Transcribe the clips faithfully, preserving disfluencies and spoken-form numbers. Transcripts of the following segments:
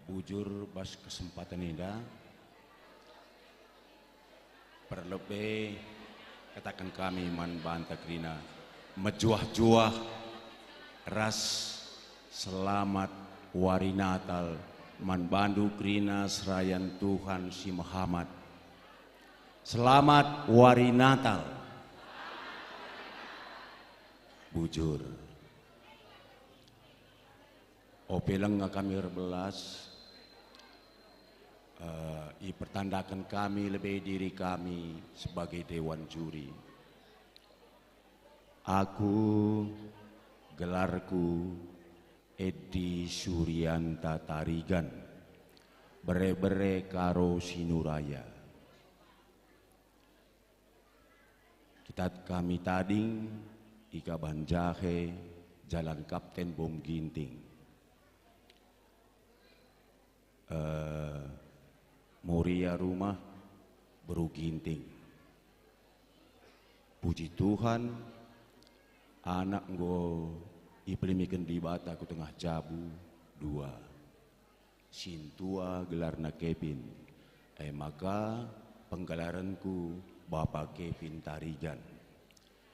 Bujur bas kesempaten enda, perlebe kataken kami man banta kerina mejuah-juah ras selamat Wari Natal man bandu kerina serayan Tuhan si mehamat. Selamat Wari Natal. Bujur. Ope langa kami erbelas, eh, ipertandaken kami lebe diri kami sebagai dewan juri. Aku, gelarku Edi Surianta Tarigan, bere-bere Karo Sinuraya. Kita kami tading i Kaban Jahe, Jalan Kapten Bom Ginting. Eh, Moria rumah, beru Ginting. Puji Tuhan, anak enggo ipelimiken Dibata ku tengah jabu, dua. Sintua gelarna Kevin, e maka penggelarenku Bapa Kevin Tarigan.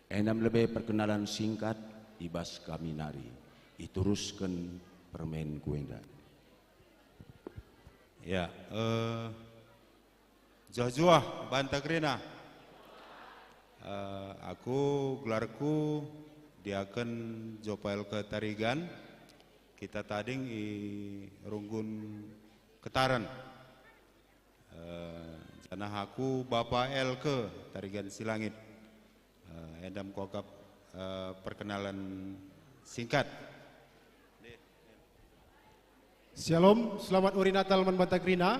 Enda me lebe perkenalan singkat i bas kami nari, iterusken permenku enda. Ya, eh, juah-juah banta kerina. Eh, aku gelarku Diaken Jopael Ketarigan. Kita tading i Runggun Ketaren. Eh, janah aku Bapa L K Tarigan Silangit. Eh, enda me kuakap, eh, perkenalan singkat. Shalom, selamat Wari Natal man banta kerina.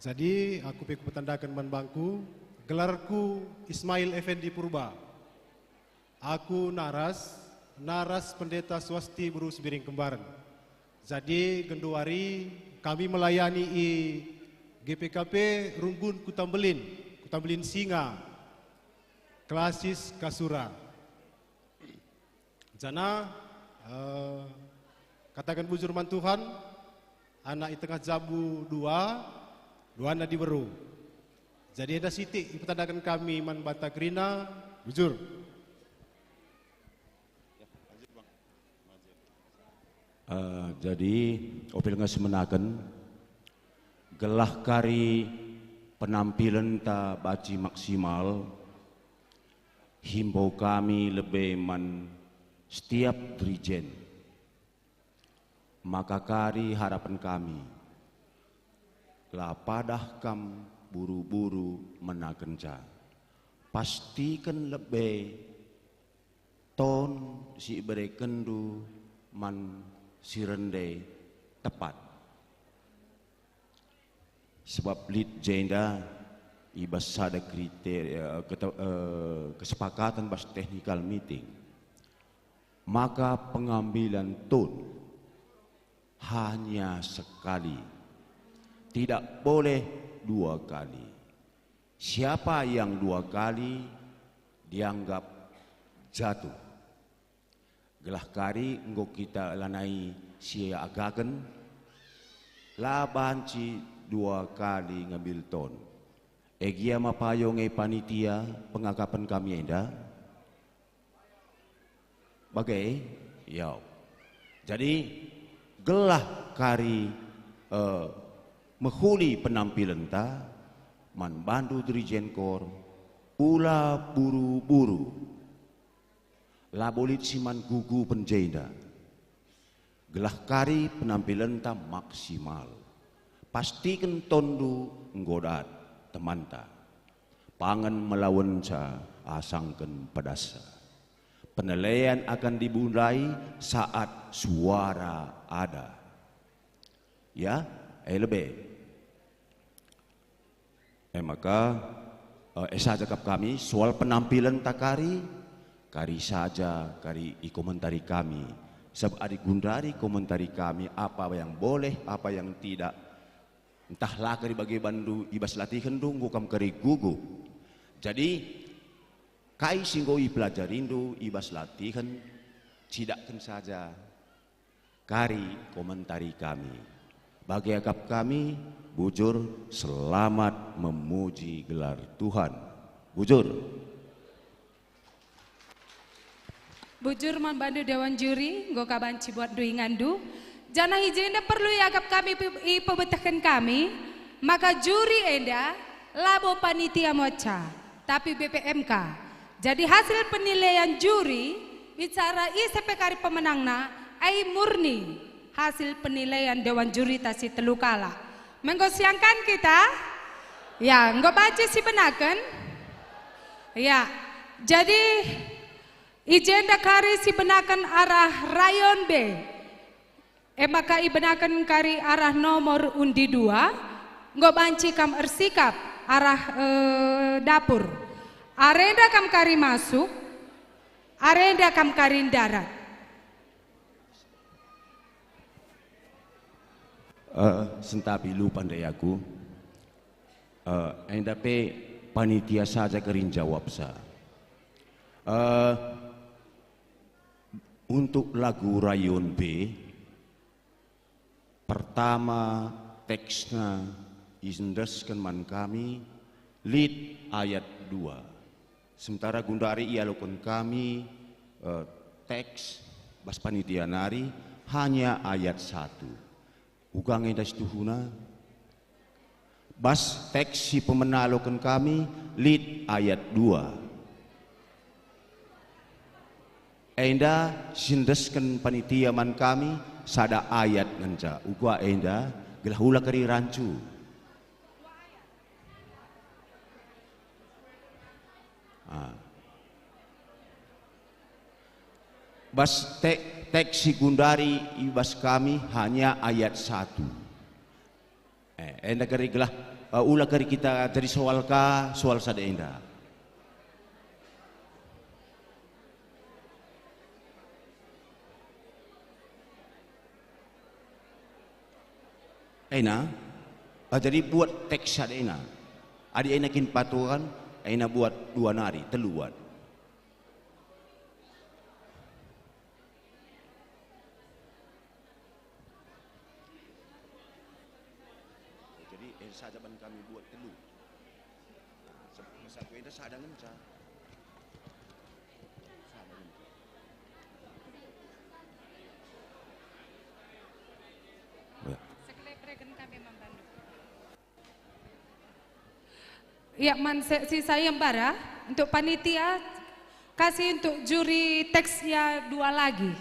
Jadi, aku pe kupetandaken man bangku, gelarku Ismail Effendi Purba. Aku naras, naras Pendeta Swasti beru Sibiring Kembaren. Jadi, genduari kami melayani i G P K P Runggun Kutambelin, Kutambelin Singa, klasis Kasura. Janah, eh, kataken bujur man Tuhan, anak i tengah jabu dua, duana diberu. Jadi enda sitik ipetandaken kami man banta kerina, bujur. Eh, jadi, ope langa semenaken, gelah kari penampilenta banci maksimal, himbau kami lebe man setiap dirijen. Maka kari harapen kami, la padah kam buru-buru menakenca. Pastiken lebe ton si iberekenndu man si rende tepat. Sebab lit jenda i bas sada kriteria, kete-, eh, kesepakatan bas technical meeting, maka pengambilan ton hanya sekali, tidak boleh dua kali. Siapa yang dua kali dianggap jatuh. Gelah kari enggo kita lanai siagaken, la banci dua kali ngambil ton. E gia ma payo nge panitia pengakapen kami enda? Bage? Ya. Jadi, gelah kari, eh, mehuli penampilenta man bandu dirijen kor, ula buru-buru. Labo lit si man gugupen jenda. Gelah kari penampilenta maksimal. Pastiken tonndu enggo dat temanta. Pangan melawenca asangken pedassa. Penilaian akan dimulai saat suara ada. Ya, eh, lebe. E maka, eh, e saja kap kami, soal penampilenta kari, kari saja kari ikomentari kami. Sabap adi gundari komentari kami, apa yang boleh, apa yang tidak, ntah la kari bage bandu i bas latihenndu, enggo kam kari gugup. Jadi, kai si enggo ipelajarindu i bas latihen, cidakken saja. Kari komentari kami. Bage akap kami, bujur, selamat memuji gelar Tuhan. Bujur. Bujur man bandu dewan juri, enggo ka banci buatndu inganndu. Janah i jenda perlu iakap kami pe-, ipebetehken kami, maka juri enda labo panitia moca, tapi B P M K. Jadi hasil penilaian juri, bicara ise pe kari pemenangna, ai murni hasil penilaian dewan jurita si telu kalak. Menggo siangkan kita? Ya, enggo banci sibenaken? Ya, jadi i jenda kari sibenaken arah rayon B. E maka ibenaken kari arah nomor undi dua, enggo banci kam ersikap arah, eh, dapur. Arenda kam kari masuk, arenda kam kari ndarat. Eh, sentabi lupa ndai aku. Eh, enda pe panitia saja kari njawabsa. Eh, untuk lagu rayon B, pertama teksna iendesken man kami lit ayat dua. Sementara gundari ialoken kami, eh, teks bas panitia nari hanya ayat satu. Uga nge enda situhuna? Bas teks si pemena aloken kami lit ayat dua. Enda siendesken panitia man kami sada ayat ngenca. Uga enda gelah ula kari rancu. Ah. Bas tek-, teks si gundari i bas kami hanya ayat satu. Eh, enda kari gelah, eh, ula kari kita jadi soal ka, soal sada enda. Ena, ah, jadi buat teks sada ena. Adi ena kin patuhan, ena buat dua nari, telu buat. Jadi, eh, saja ban kami buat telu. Nah, se-, satu enda sada ngenca. Sada ngenca. Ya. Sekali pereken kami membantu. Ya, man seksi sayembara, untuk panitia, kasih untuk juri teksnya dua lagi.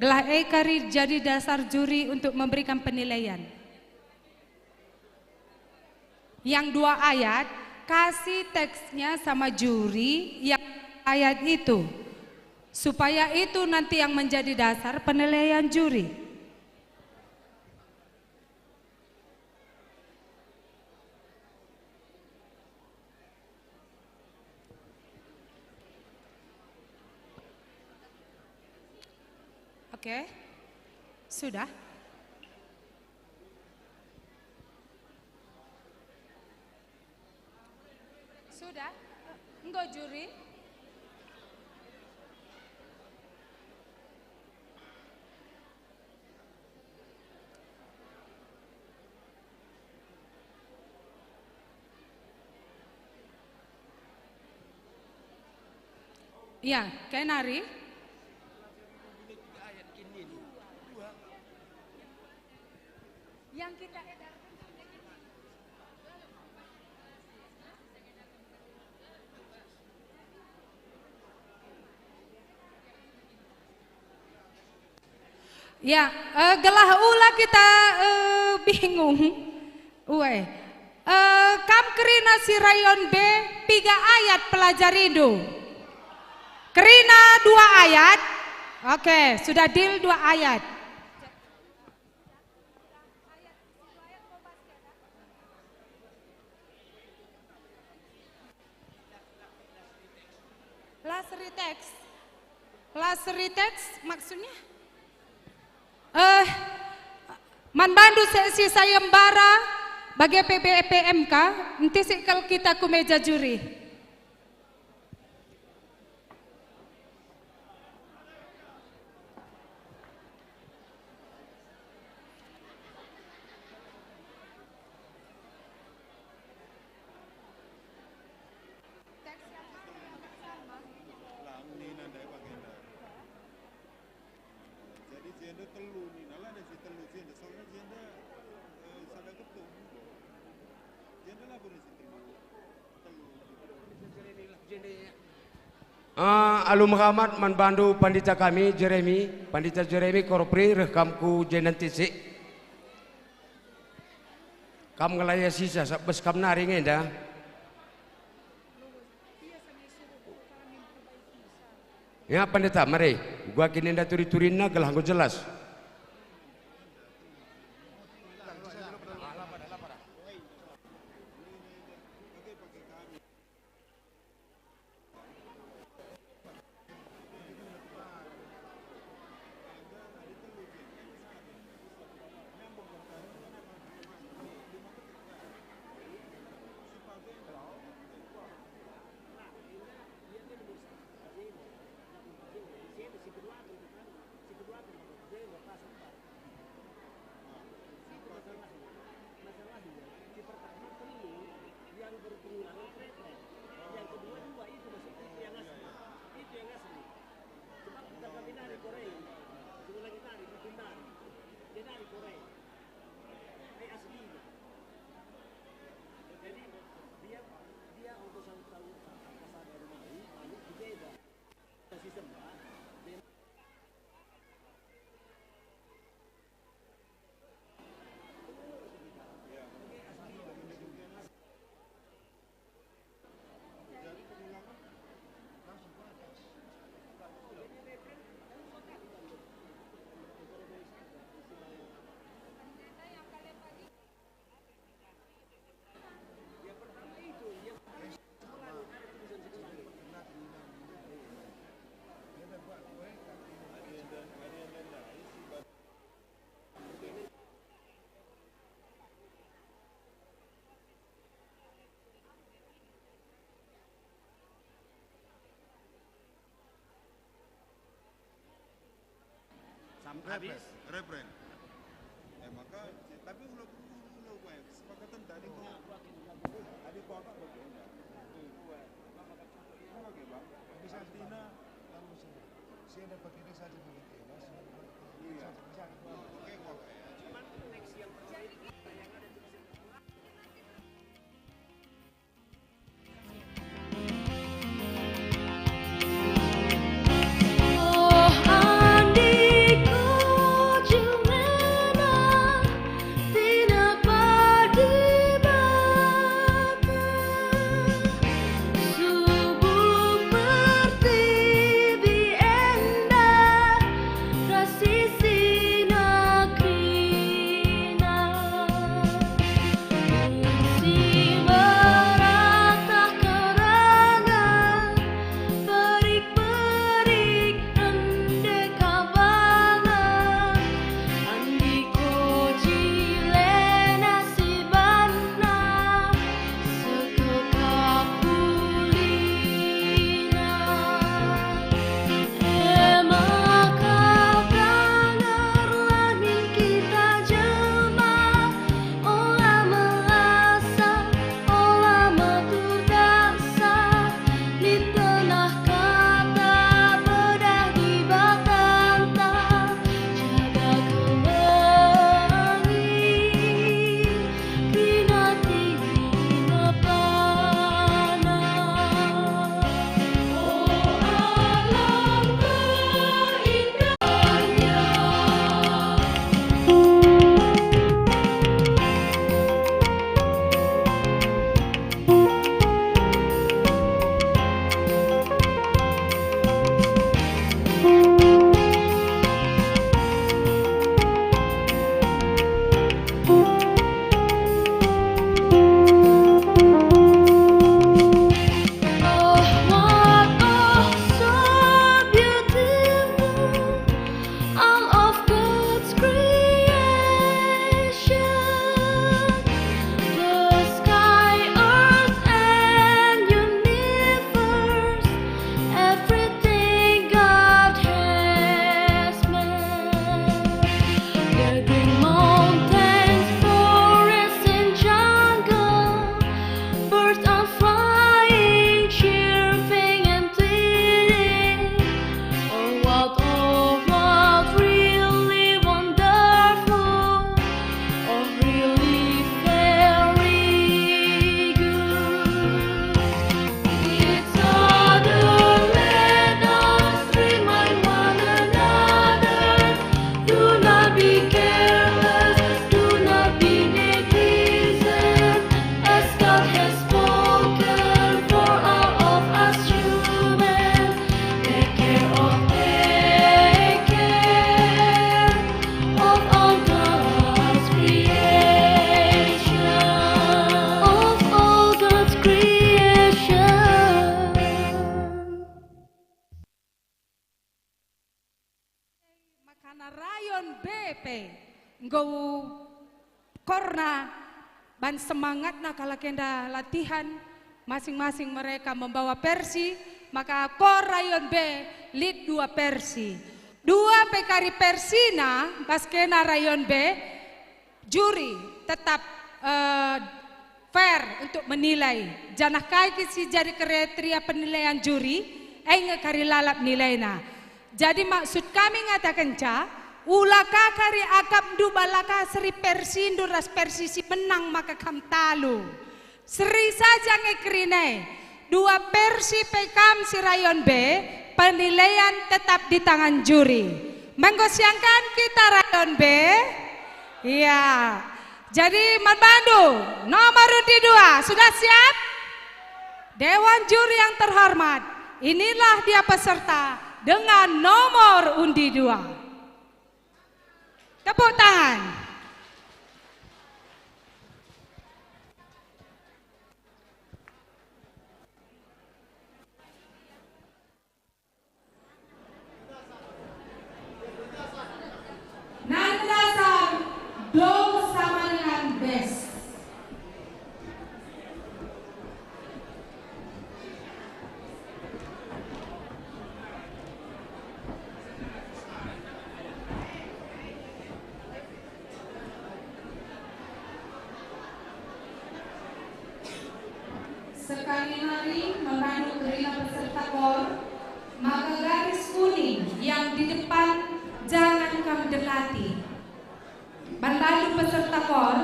Gelah e kari jadi dasar juri untuk memberikan penilaian. Yang dua ayat, kasih teksnya sama juri yang ayat itu, supaya itu nanti yang menjadi dasar penilaian juri. Oke. Sudah? Sudah? Enggo juri? Ya, kenari. Yang kita edarkan sampai ke sini. Ya, eh, gelah ula kita, eh, bingung. Ue. Eh, kam kerina si rayon B, piga ayat pelajarindu? Kerina dua ayat? Oke, sudah deal dua ayat. Last retake. Last retake maksudnya? Eh, man bandu seksi sayembara bage pe B P M K, entisik kal kita ku meja juri. Telu nina la ada si telu si enda, soalnya si enda, eh, sada ketum. Si enda la guna si telu. Telu. Ah, alu mehamat man bandu pandita kami, Jeremy, pandita Jeremy Korpri, reh kam ku jenda ntisik. Kam ngelayasisa, sabap bas kam nari nge enda. Ya, Pendeta, mari. Uga kin enda turi-turinna gelah enggo jelas. Sam-, habis. Refren. Eh, maka, tapi ula, ula, ula, ula, kesepakatan tadi kok, tadi kok apa betul? Oke, Bang. Artinya, si ada pakai desa di Filipina, si ada pakai desa di Filipina. Oke, oke. enggo korna ban semangatna kalak enda latihan, masing-masing mereka membawa persi, maka kor rayon B lit dua persi. Dua pe kari persina bas kena rayon B, juri tetap, eh, fair untuk menilai. Janah kai kin si jadi kriteria penilaian juri, e nge kari lalap nilaina. Jadi maksud kami ngatakenca, ula ka kari akapndu bala ka seri persindu ras persi si menang maka kam talu. Seri saja nge kerina e. Dua persi pe kam si rayon B, penilaian tetap di tangan juri. Menggo siangkan kita rayon B? Iya. Jadi man bandu, nomor undi dua, sudah siap? Dewan juri yang terhormat, inilah dia peserta dengan nomor undi dua. Tepuk tangan. Nanda Sam, dong sama dengan best. Sekali nari memandu kerina peserta kor, maka garis kuning yang di depan jangan kam dekati. Bandalu peserta kor,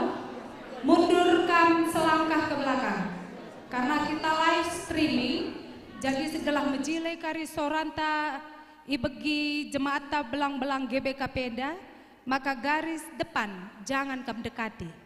mundur kam selangkah ke belakang. Karena kita live streaming, jadi segelah mejile kari soranta ibegi jemaatta belang-belang G B K P enda, maka garis depan jangan kam dekati.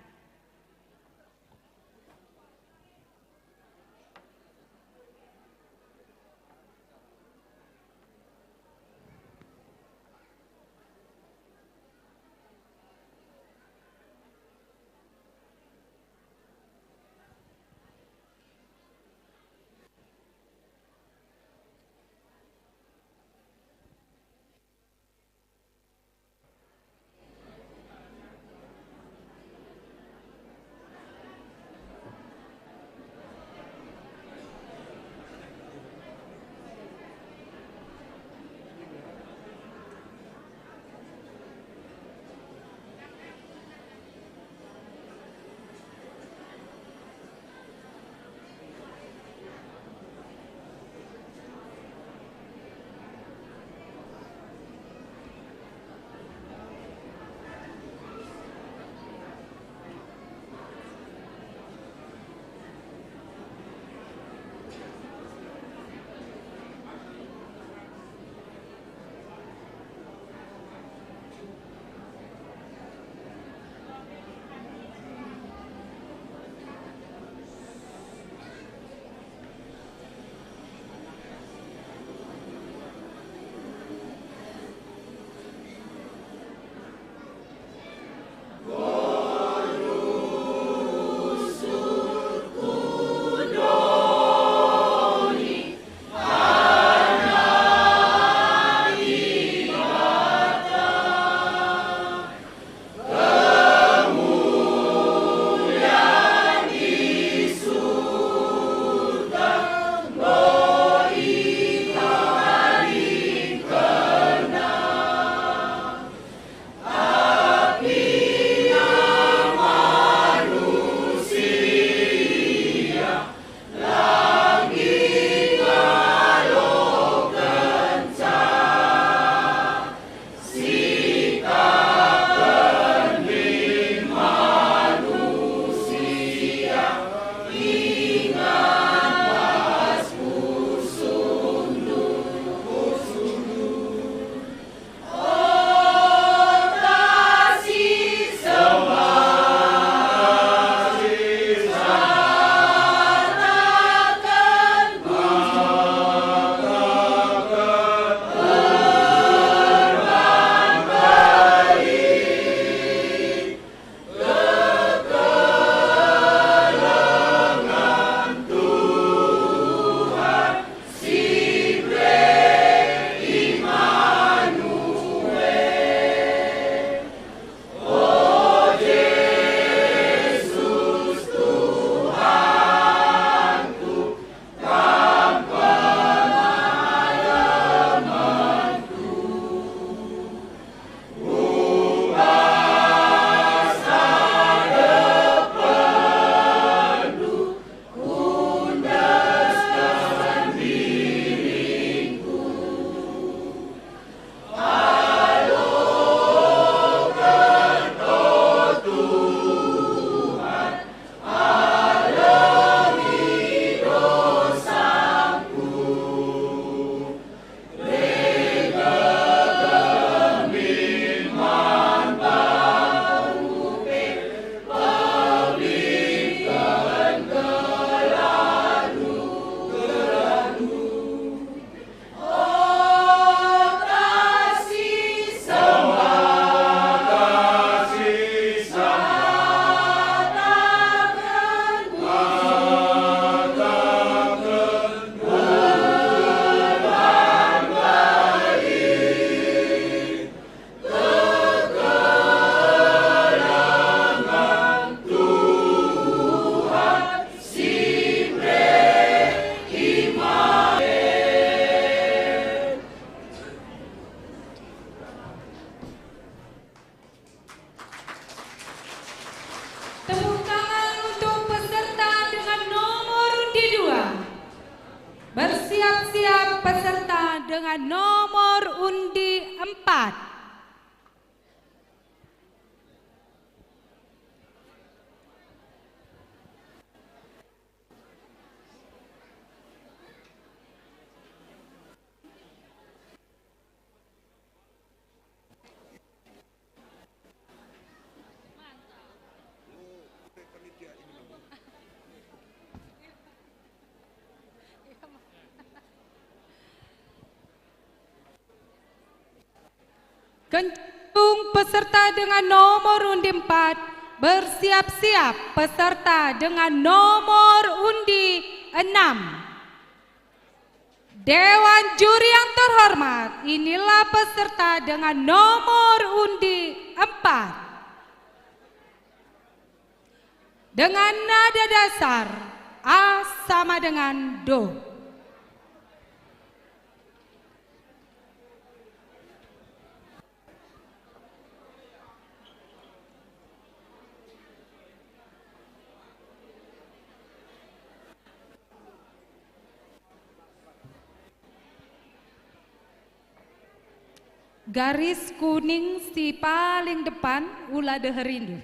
Bersiap-siap peserta dengan nomor undi empat. Kentung peserta dengan nomor undi empat, bersiap-siap peserta dengan nomor undi enam. Dewan juri yang terhormat, inilah peserta dengan nomor undi empat. Dengan nada dasar A sama dengan do. Garis kuning si paling depan, ula deherindu.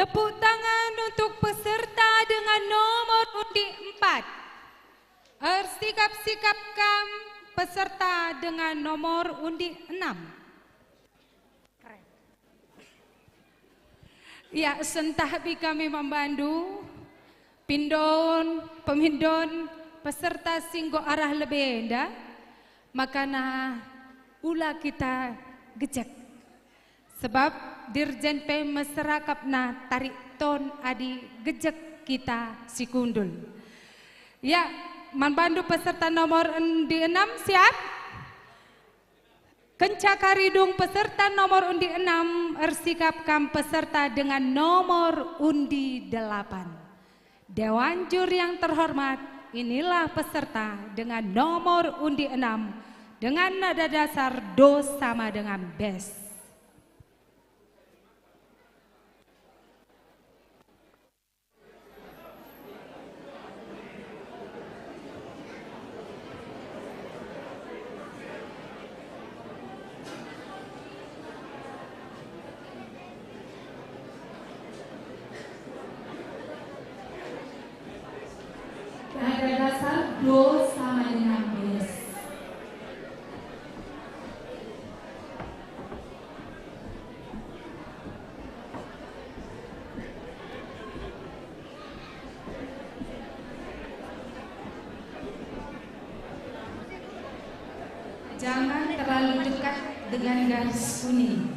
Tepuk tangan untuk peserta dengan nomor undi empat. Ersikap-sikap kam peserta dengan nomor undi enam. Ya, seh ntah bi kami man bandu, pindon, pemindon, peserta si enggo arah lebe enda, makana ula kita gejek. Sebab Dirjen pe meserakapna tarik ton adi gejek kita si kundul. Ya, man bandu peserta nomor undi enam, siap? Kenca kari dung peserta nomor undi enam, ersikap kam peserta dengan nomor undi delapan. Dewan juri yang terhormat, inilah peserta dengan nomor undi enam dengan nada dasar do sama dengan bes. Nada dasar do sama dengan bes. Jangan terlalu dekat dengan garis kuning.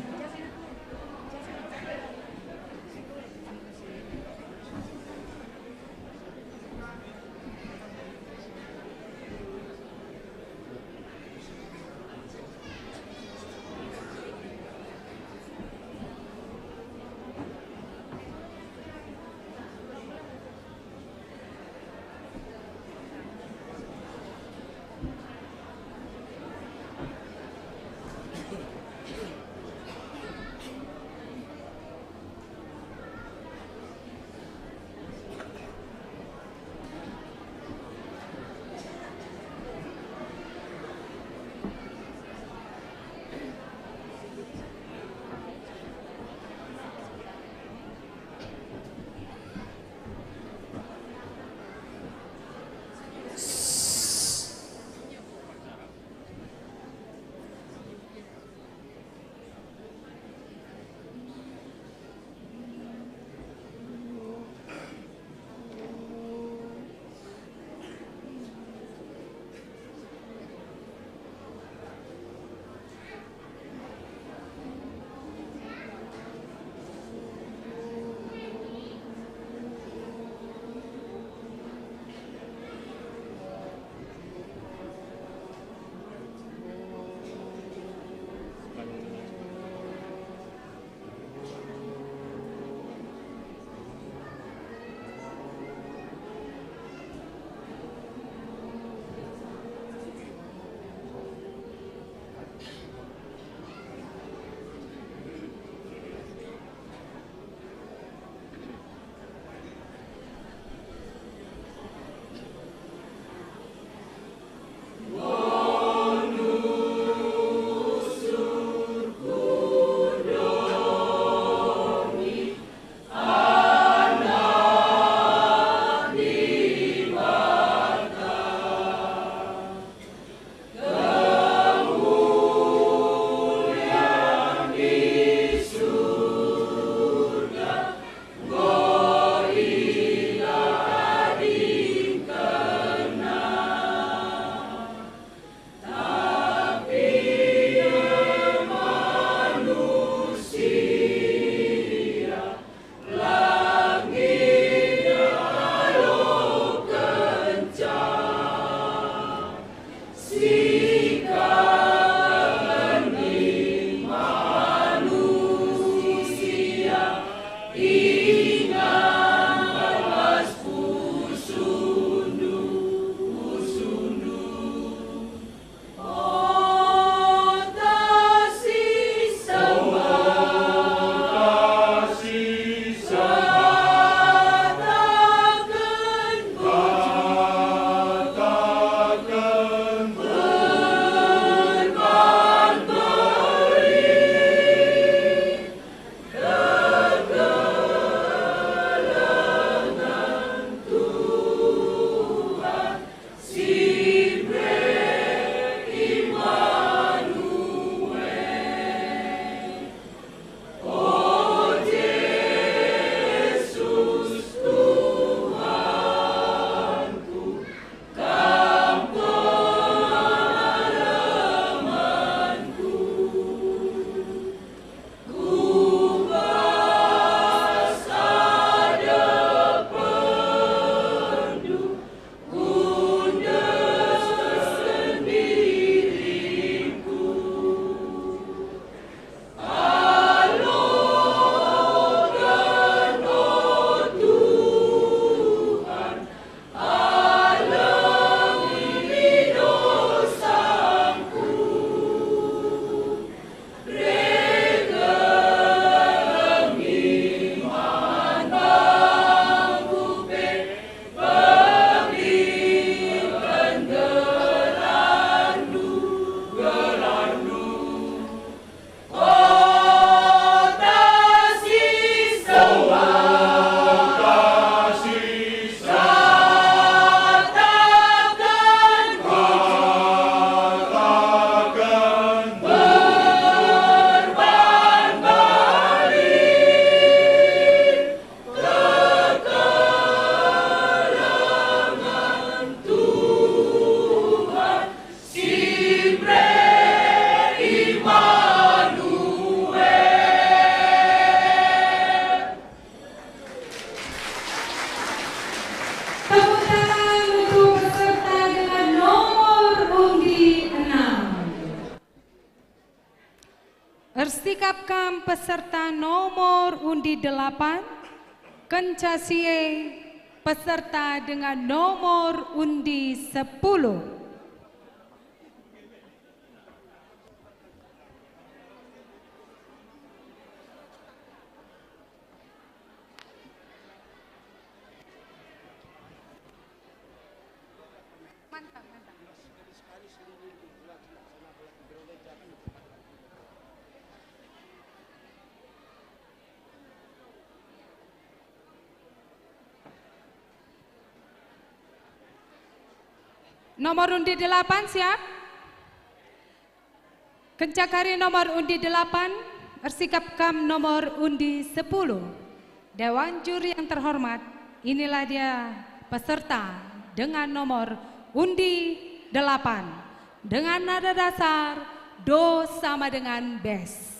Ersikap kam peserta nomor undi delapan, kenca si e peserta dengan nomor undi sepuluh. Nomor undi delapan, siap? Kenca kari nomor undi delapan, ersikap kam nomor undi sepuluh. Dewan juri yang terhormat, inilah dia peserta dengan nomor undi delapan, dengan nada dasar do sama dengan bes.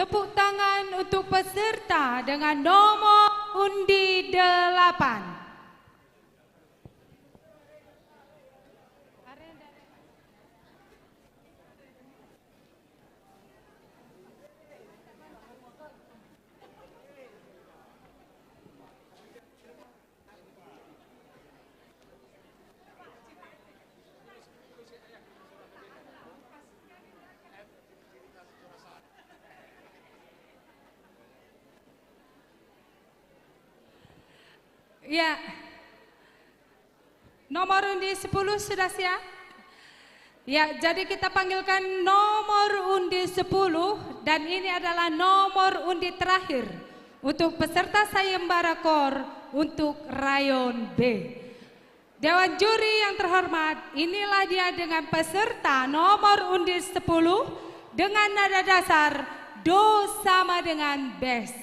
Tepuk tangan untuk peserta dengan nomor undi delapan. Ya. Nomor undi sepuluh sudah siap? Ya, jadi kita panggilkan nomor undi sepuluh, dan ini adalah nomor undi terakhir untuk peserta sayembara KOR untuk rayon B. Dewan juri yang terhormat, inilah dia dengan peserta nomor undi sepuluh dengan nada dasar do sama dengan bes.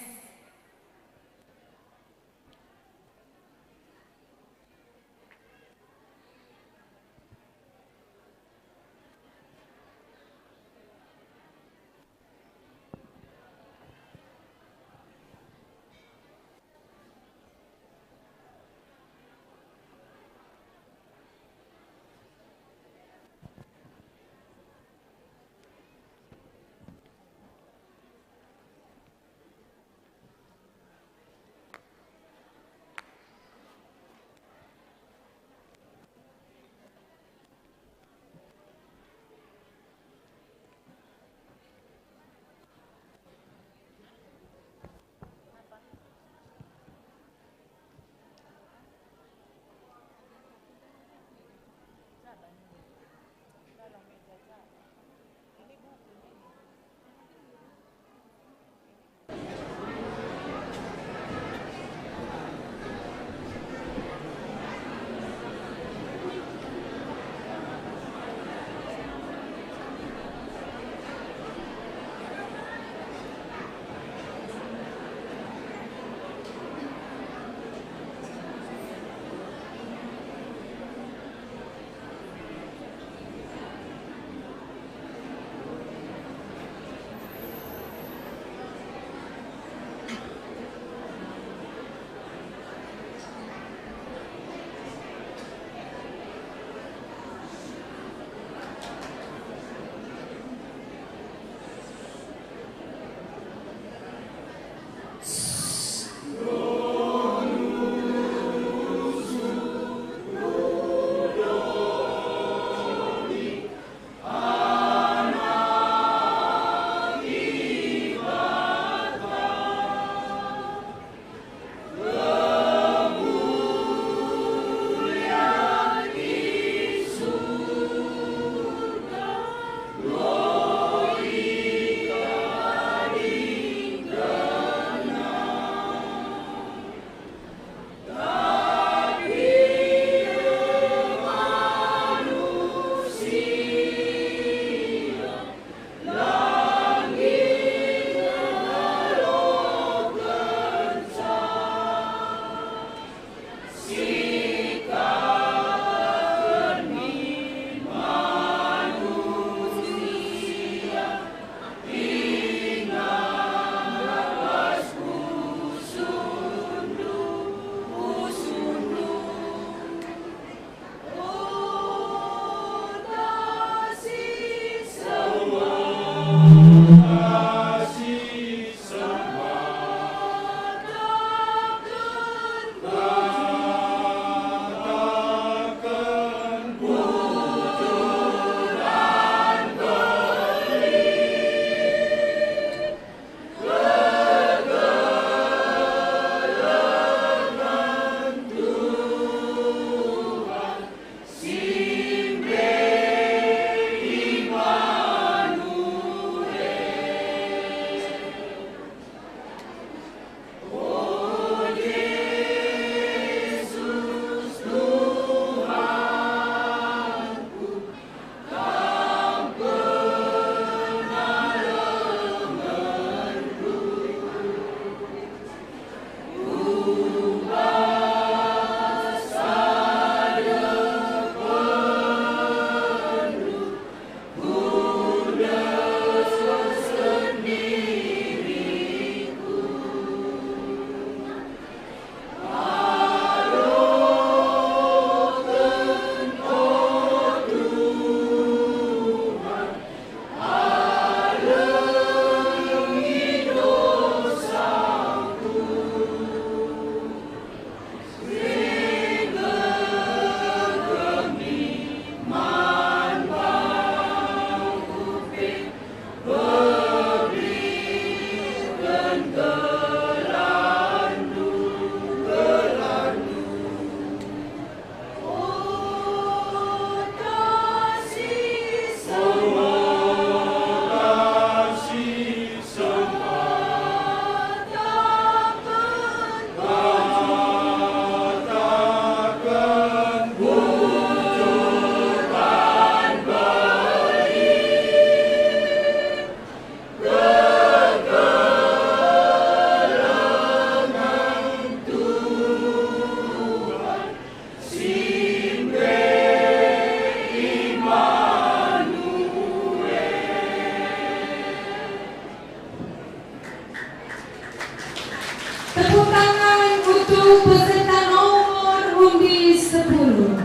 Tepuk tangan untuk peserta nomor undi sepuluh.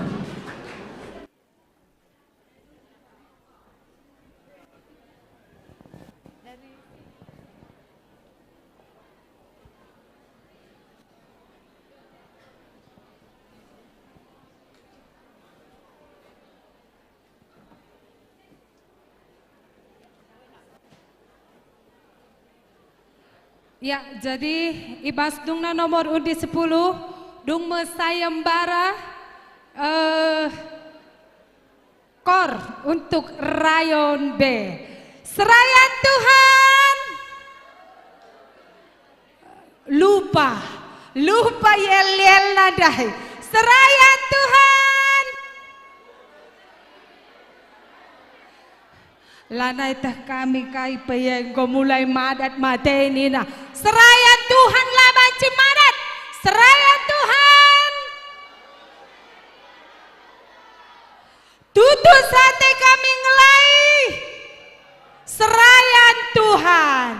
Ya, jadi i bas dungna nomor undi sepuluh, dung me sayembara, eh, kor untuk rayon B. Serayan Tuhan. Lupa, lupa yel-yelna ndai. Serayan Tuhan. Lanai teh kami kai pe enggo mulai madat mate nina. Serayan Tuhan la banci madat. Serayan Tuhan. Tutus ate kami ngelai serayan Tuhan.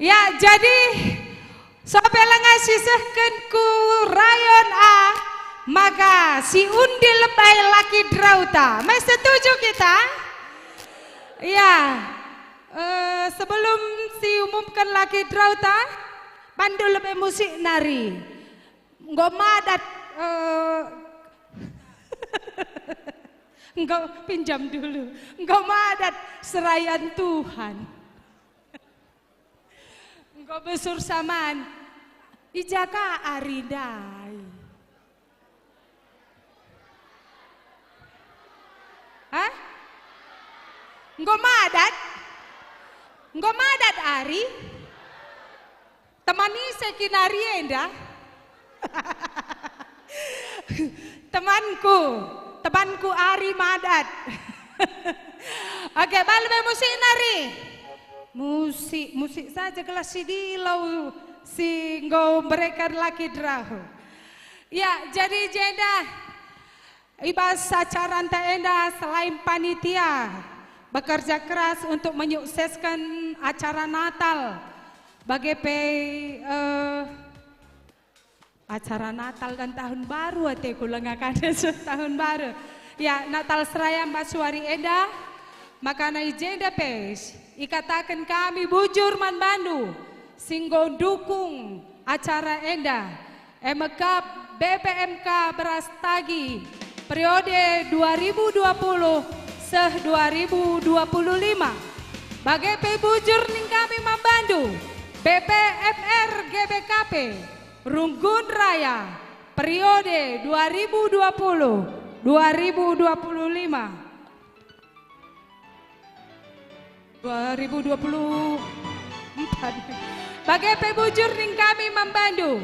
Ya, jadi sope langa sisehken ku rayon A, maka si undi lebe lucky draw ta. Me setuju kita? Ya, eh, sebelum si umumken lucky draw ta, bandu lebe musik nari. Enggo madat, eh, enggo pinjam dulu. Enggo madat serayan Tuhan. Enggo besur saman. I ja ka ari ndai? Hah? Enggo madat? Enggo madat ari? Teman ise kin ari enda? Temanku, temanku ari madat. Oke, bal be musik nari. Musik, musik saja gelah si dilau si enggo mereken lucky draw. Ya, jadi i jenda i bas acaranta enda selain panitia bekerja keras untuk menyukseskan acara Natal, bage pe, eh, acara Natal dan Tahun Baru, ateku langa kade seh Tahun Baru. Ya, Natal Seraya bas wari enda, maka i jenda pe ikataken kami bujur man bandu si enggo ndukung acara enda. E me kap B P M K Beras Tagi periode dua ribu dua puluh seh dua ribu dua puluh lima. Bage pe bujur ning kami man bandu, B P M R G B K P Runggun Raya periode dua ribu dua puluh dua ribu dua puluh lima. Dua ribu dua puluh empat. Bage pe bujur ning kami man bandu,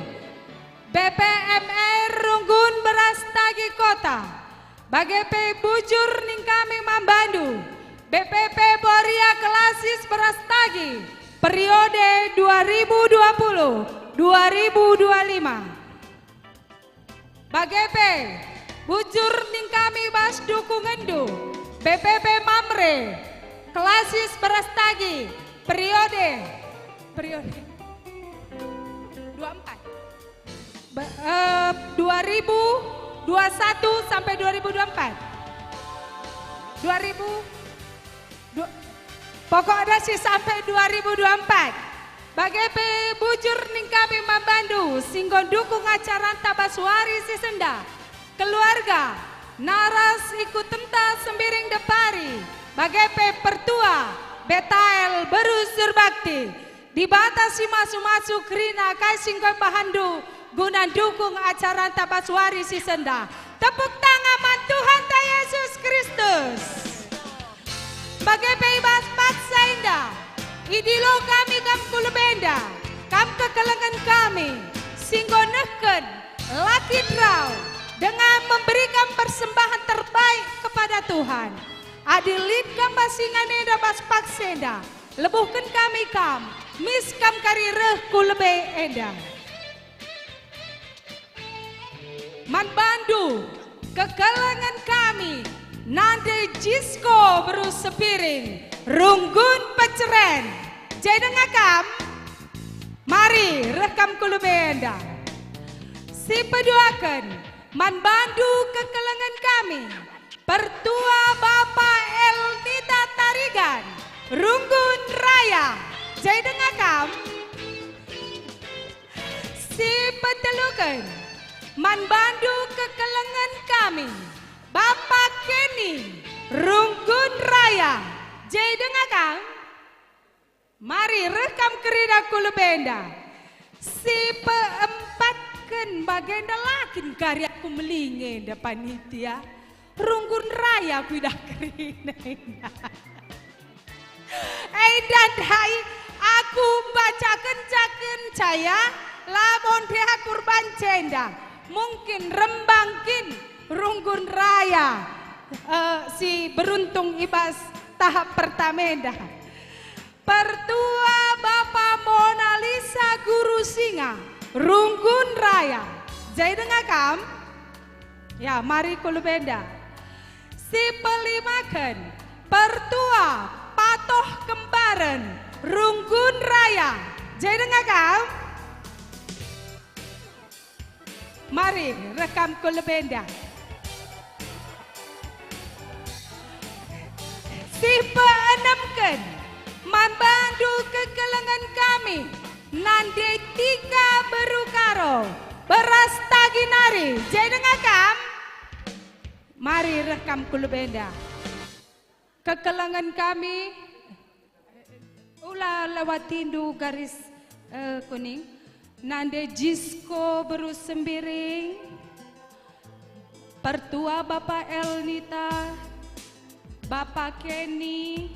B P M R Runggun Beras Tagi Kota. Bage pe bujur ning kami man bandu, B P P Boria Klasis Beras Tagi, periode dua ribu dua puluh dua ribu dua lima. Bage pe, bujur ning kami bas dukungenndu, B P P Mamre, Klasis Beras Tagi, periode, periode dua empat. Ba-, eh, dua ribu dua satu sampai dua ribu dua empat. Dua ribu, du-, pokokna si sampai dua ribu dua empat. Bage pe bujur ning kami man bandu si enggo ndukung acaranta bas wari si senda. Keluarga, naras ikutenta Sembiring Depari, bage pe pertua, Betael, beru Surbakti. Dibata si masu-masu kerina kai si enggo ibahanndu guna ndukung acaranta bas wari si senda. Tepuk tangan man Tuhanta Yesus Kristus. Bage pe i bas paksa enda, idilo kami kam ku lebe enda, kam kekelengen kami, si enggo nehken lucky draw dengan memberikan persembahan terbaik kepada Tuhan. Adi lit kam bas ingan enda bas paksa enda, lebuhken kami kam, mis kam kari reh ku lebe enda. Man bandu, kekelengen kami, nande Jisko beru Sembiring, Runggun Peceren. Jadi denga kam? Mari, reh kam ku lebe enda. Si peduaken, man bandu kekelengen kami, Pertua Bapa Elnita Tarigan, Runggun Raya, jai denga kam. Si peteluken, man bandu kekelengen kami, Bapa Kenny, Runggun Raya, jai denga kam. Mari, reh kam kerina ku lebe enda. Si peempatken, bagenda la kin kari aku melinge enda panitia. Runggun Raya kuidah kerina enda. Enda ndai aku mbacaken-caken caya, la bonde aku erban cenda. Mungkin rembang kin Runggun Raya, eh, si beruntung i bas tahap pertama enda. Pertua Bapa Mona Lisa Guru Singa, Runggun Raya. Jai denga kam? Ya, mari ku lebe enda. Si pelimaken, Pertua Patoh Kembaren, Runggun Raya. Jai denga kam? Mari, reh kam ku lebe enda. Si peenemken, man bandu kekelengen kami, Nande Tika Beru Karo, Beras Tagi nari, jai denga kam? Mari, reh kam ku lebe enda. Kekelengen kami, ula lewatindu garis, eh, kuning. Nande Jisko Beru Sembiring, Pertua Bapa Elnita, Bapa Kenny,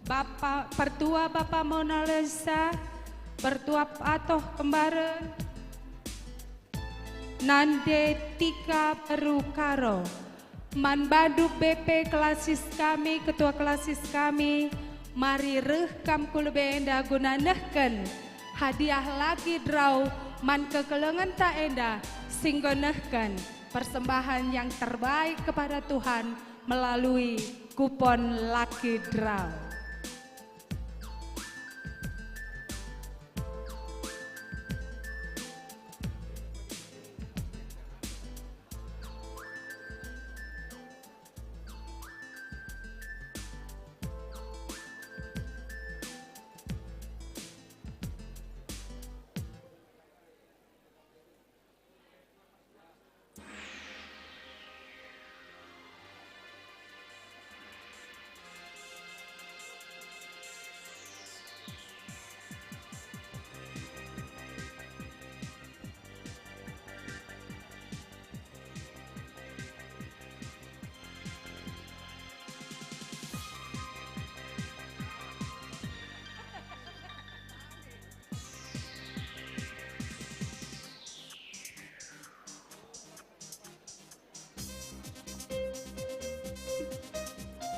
Bapa, Pertua Bapa Mona Lisa, Pertua Patoh Kembaren, Nande Tika Beru Karo, man bandu B P klasis kami, ketua klasis kami, mari reh kam ku lebe enda guna nehken hadiah lucky draw man kekelengenta enda si enggo nehken persembahan yang terbaik kepada Tuhan melalui kupon lucky draw.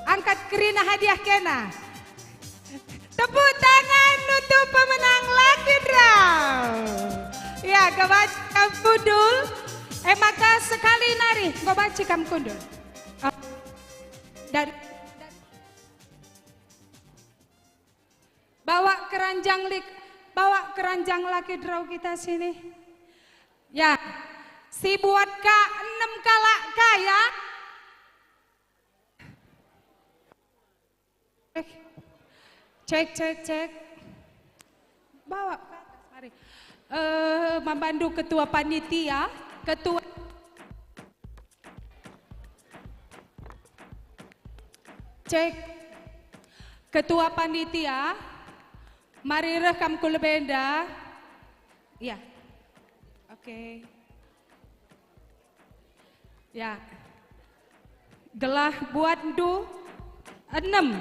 Angkat kerina hadiah kena. Tepuk tangan untuk pemenang lucky draw. Ya, enggo banci kam kundul. Eh, maka sekali nari, enggo banci kam kundul. Oh. Dari Bawa keranjang lik, bawa keranjang lucky draw kita sini. Ya, si buat ka enem kalak kaya. Eh, cek, cek, cek. Bawa ke atas, mari. Eh, man bandu ketua panitia, ketua Cek. Ketua panitia, mari reh kam ku lebe enda. Ya. Oke. Ya. Gelah buatndu enem.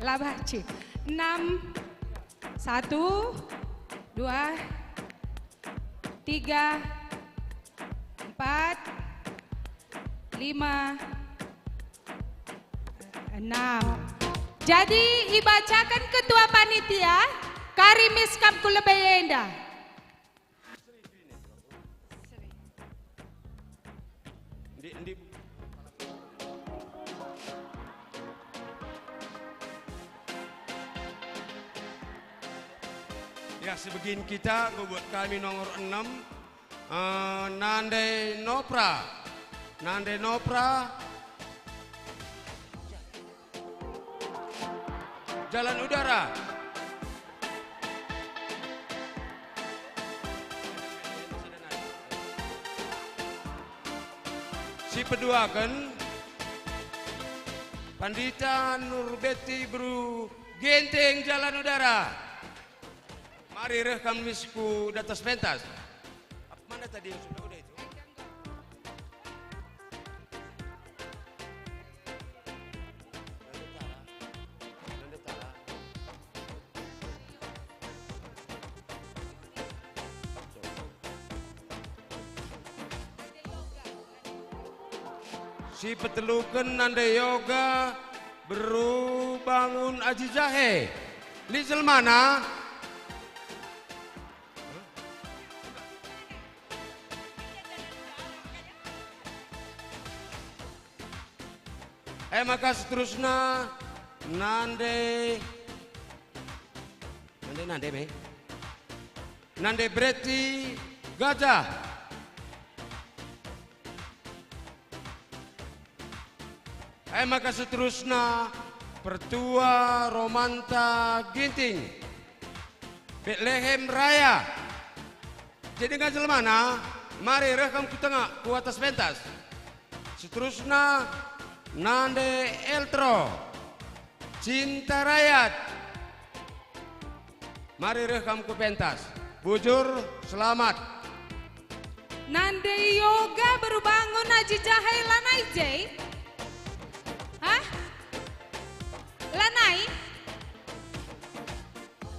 Labah cik. Enam. Satu, dua, tiga, empat, lima, enam. Jadi, ibacaken ketua panitia, kari mis kam ku lebe enda. Ndi, ndi. Ya, sebegin kita, enggo buat kami nomor enam, eh, Nande Nopra. Nande Nopra. Jalan Udara. Si peduaken, Pandita Nur Beti Beru Genteng, Jalan Udara. Mari reh kam mis ku datas pentas. Apa mana tadi yang sudah udah itu? Si peteluken Nande Yoga Beru Bangun Aji Jahe. Lit jelmana? E maka seterusna Nande, Nande, Nande me. Nande Breti Gajah. E maka seterusna Pertua Romanta Ginting, Betlehem Raya. Jadi denga jelmana, mari reh kam ku tengah, ku atas pentas. Seterusna Nande Eltro, Cinta Rayat. Mari reh kam ku pentas. Bujur, selamat. Nande Yoga Beru Bangun Aji Jahe lanai je? Hah? Lanai?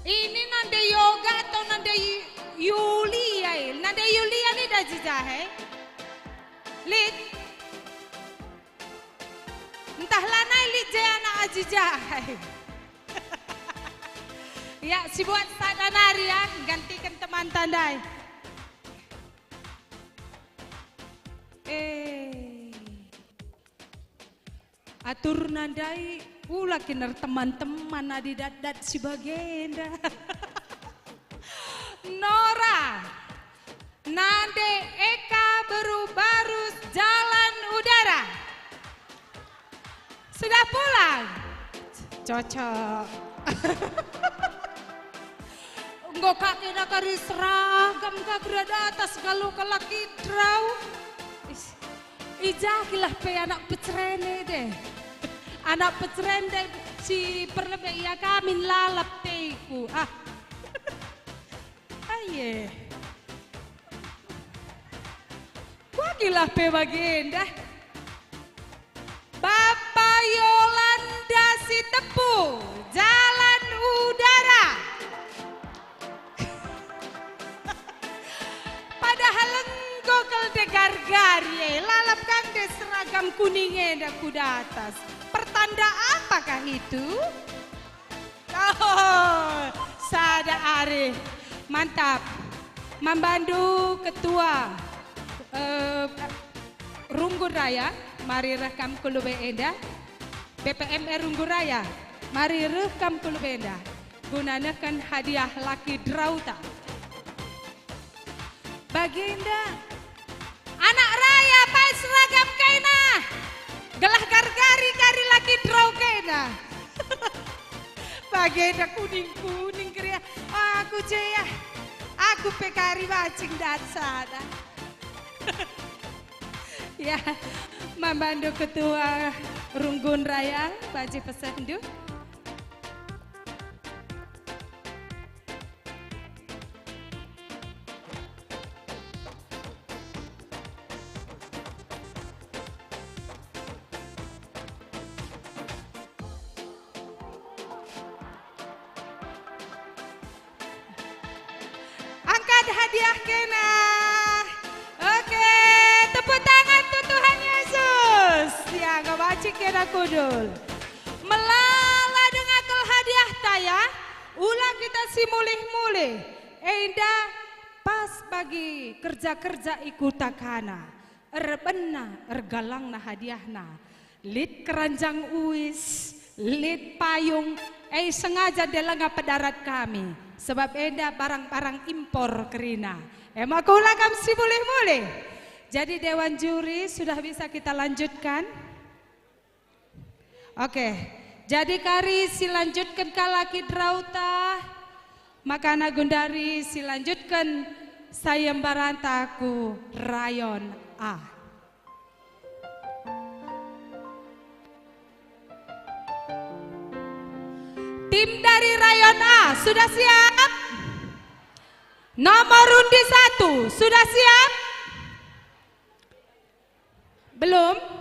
Ini Nande Yoga atau Nande Yu-, Yulia, eh? Nande Yulia lit Aji Jahe? Lit? Ntah lanai lit je anak Aji Jahe. Ya, si buat sada nari ya, gantiken temanta ndai. Eh. Aturna ndai, ula kin erteman-teman adi dat-dat si bagenda. Nora. Nande Eka Beru Barus, Jalan Udara. Sudah pulang? Cocok. Enggo ka kena kari seragam ka geradas atas galu ka Lucky Draw. Is, i ja kilah pe anak peceren e deh. Anak peceren deh si perlebe ia kami lalap teku. Ah. Aye. Kuagilah pe bagenda. Bapa Yolanda Sitepu, Jalan Udara. Padahal enggo kal ndegar-gari e, lalap kang de seragam kuning enda ku datas. Pertanda apakah itu? Oh, sada arih. Mantap. Man bandu ketua, eh, Runggun Raya, mari reh kam ku lebe enda. P P M R Runggun Raya, mari reh kam ku lebe enda. Guna nehken hadiah Lucky Draw ta. Bagenda, anak raya pae seragam kena, gelah gargari kari Lucky Draw kena. Bagenda kuning-kuning keriah, aku je ya, aku pe kari bacing dat sada. Ya, man bandu ketua Runggun Raya, banci pesehndu. Angkat hadiah kena. Oke, tepuk tangan untuk Tuhan Yesus. Ya, ngebacik kena kudul. Melala denga kal hadiah ta ya. Ula kita si mulih-mulih. Enda pas bagi kerja-kerja i kuta kana. Erbenna, ergalangna hadiahna. Lit keranjang uis, lit payung, e sengaja ndelenga pedarat kami. Sebab enda barang-barang impor kerina. Emaka ula kam si mulih-mulih. Jadi, Dewan Juri, sudah bisa kita lanjutkan? Oke. Jadi, kari si lanjutken kalak i drauta, makana gundari si lanjutken sayembaranta ku rayon A. Tim dari rayon A sudah siap? Nomor undi satu sudah siap? Belum?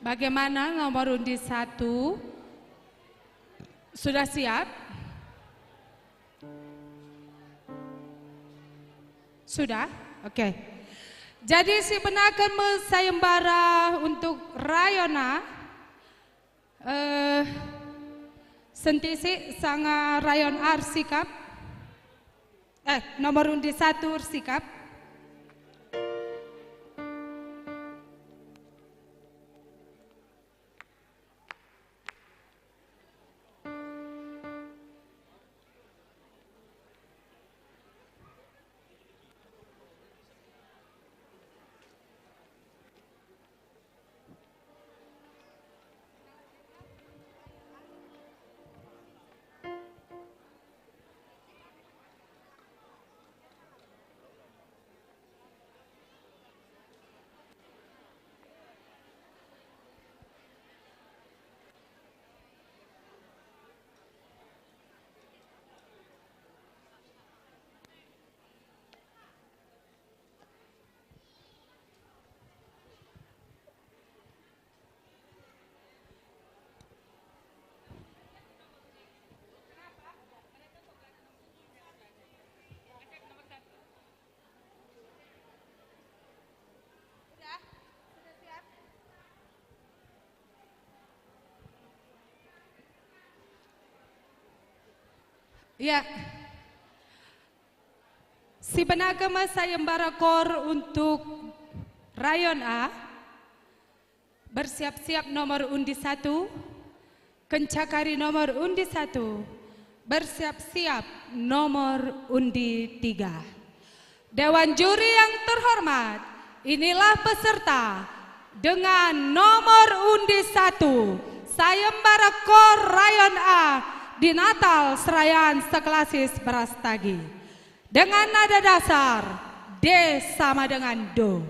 Bagaimana nomor undi satu? Sudah siap? Sudah? Oke. Jadi, sibenaken me sayembara untuk rayon A, eh, sentisi sanga rayon A ersikap. Eh, nomor undi satu ersikap. Ya. Sibenaken me sayembara kor untuk rayon A. Bersiap-siap nomor undi satu. Kenca kari nomor undi satu, bersiap-siap nomor undi tiga. Dewan juri yang terhormat, inilah peserta dengan nomor undi satu, sayembara kor rayon A di Natal Serayan Seklasis Berastagi. Dengan nada dasar D sama dengan do.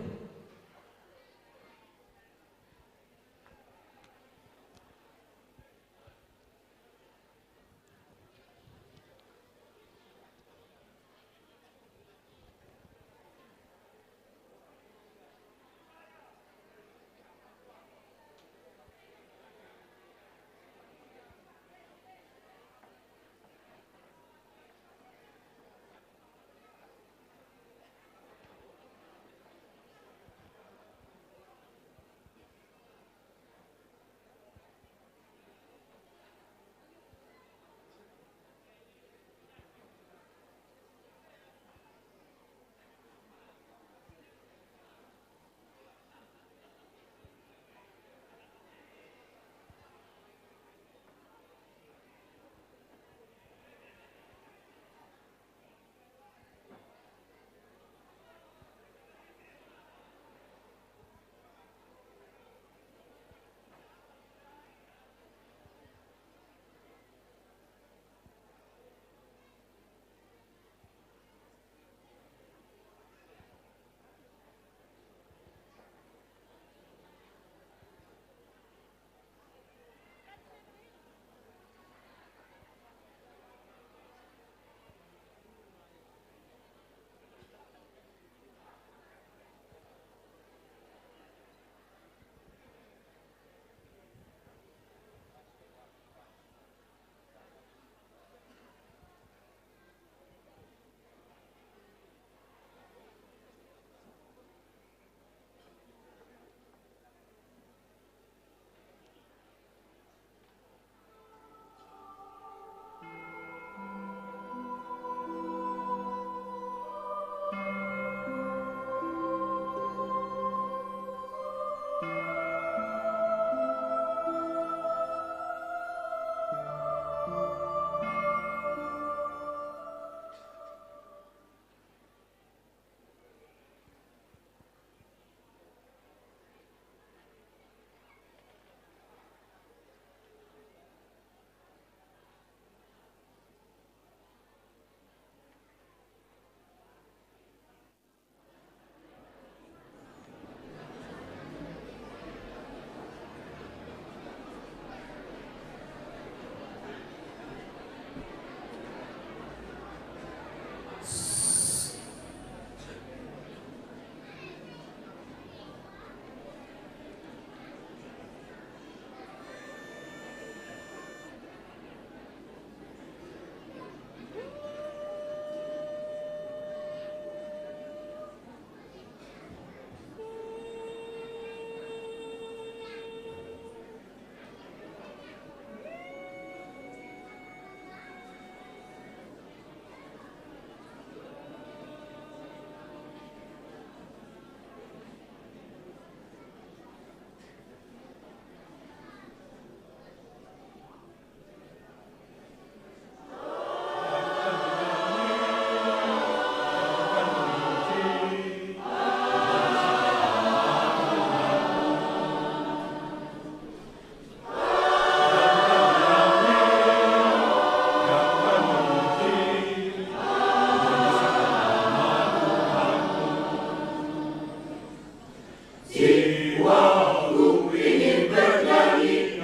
Aku ingin bernyanyi,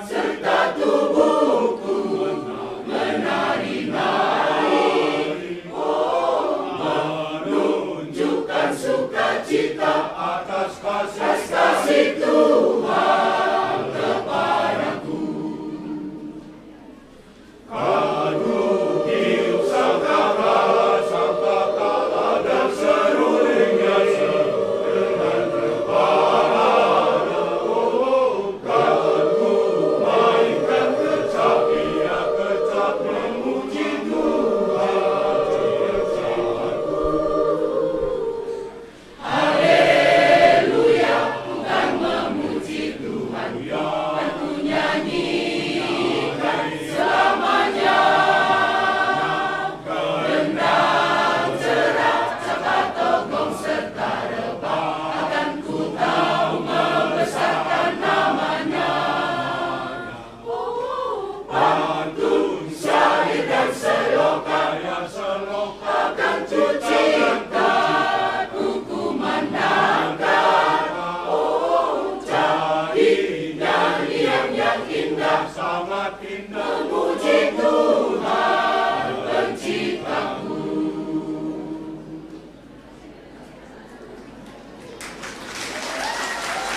serta tubuhku menari-nari. Oh, menunjukkan sukacita atas kasih, kasih Tuhan kepadaku. Kadu hiu sangkakala, sangkakala dan seruling nyanyi dengan rebana. Oh, kadu mainkan kecap, ia kecap memuji Tuhan, Tuhan. Haleluya, ku kan memuji Tuhan, kan ku nyanyikan selamanya. Gendang, cerah, cakap, togong, serta rebah, akan ku tau membesarkan namanya. Pantun, syair dan selokan, akan kucipta, kukumandangkan. Oh, jadi nyanyian yang indah, sangat indah, memuji Tuhan Penciptaku.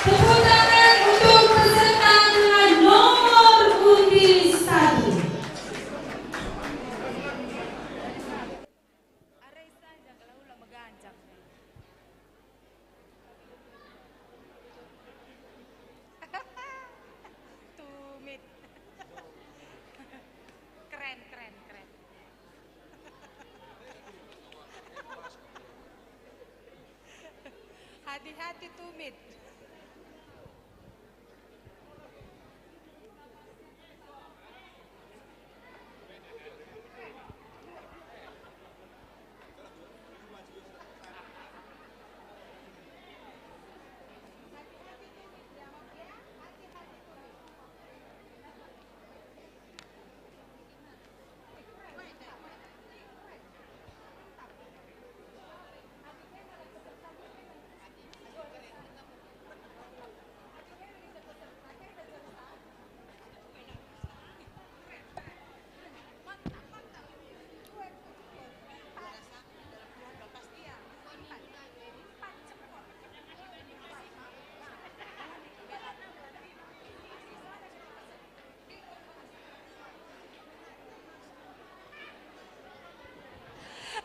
Tepuk tangan untuk peserta dengan nomor undi satu. Are saja kalau ulah meganjang. Tumit. Keren, keren, keren. Hati-hati tumit.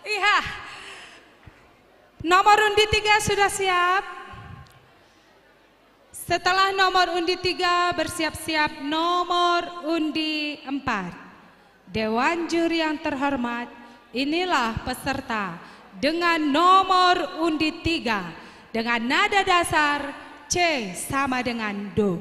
Iya. Nomor undi tiga sudah siap. Setelah nomor undi tiga, bersiap-siap nomor undi empat. Dewan juri yang terhormat, inilah peserta dengan nomor undi tiga dengan nada dasar C sama dengan do.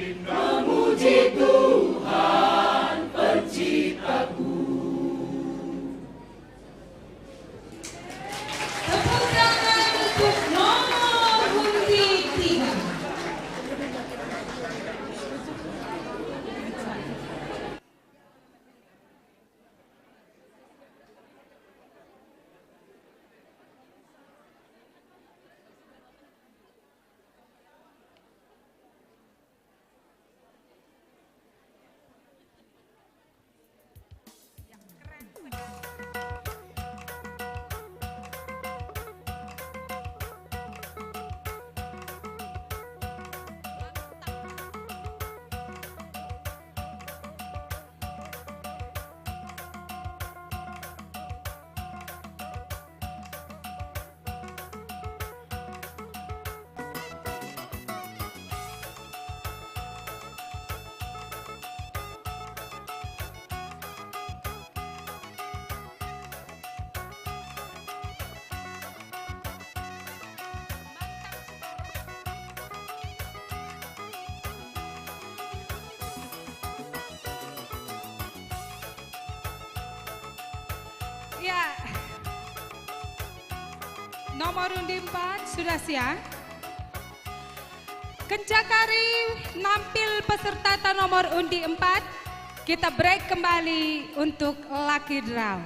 Memuji Tuhan Penciptaku. Tepuk tangan untuk nomor undi tiga. Ya. Nomor undi empat, sudah siap? Kenca kari nampil pesertata nomor undi empat, kita break kembali untuk lucky draw.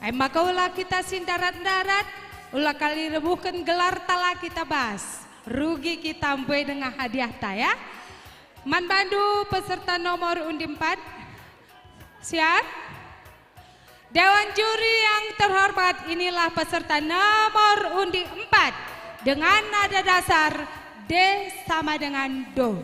Ai maka ula kita si ndarat-ndarat, ula kari rebuhken gelarta la kita bas. Rugi kita mbue denga hadiahta, ya. Man bandu peserta nomor undi empat. Siap? Dewan juri yang terhormat, inilah peserta nomor undi empat dengan nada dasar D sama dengan do.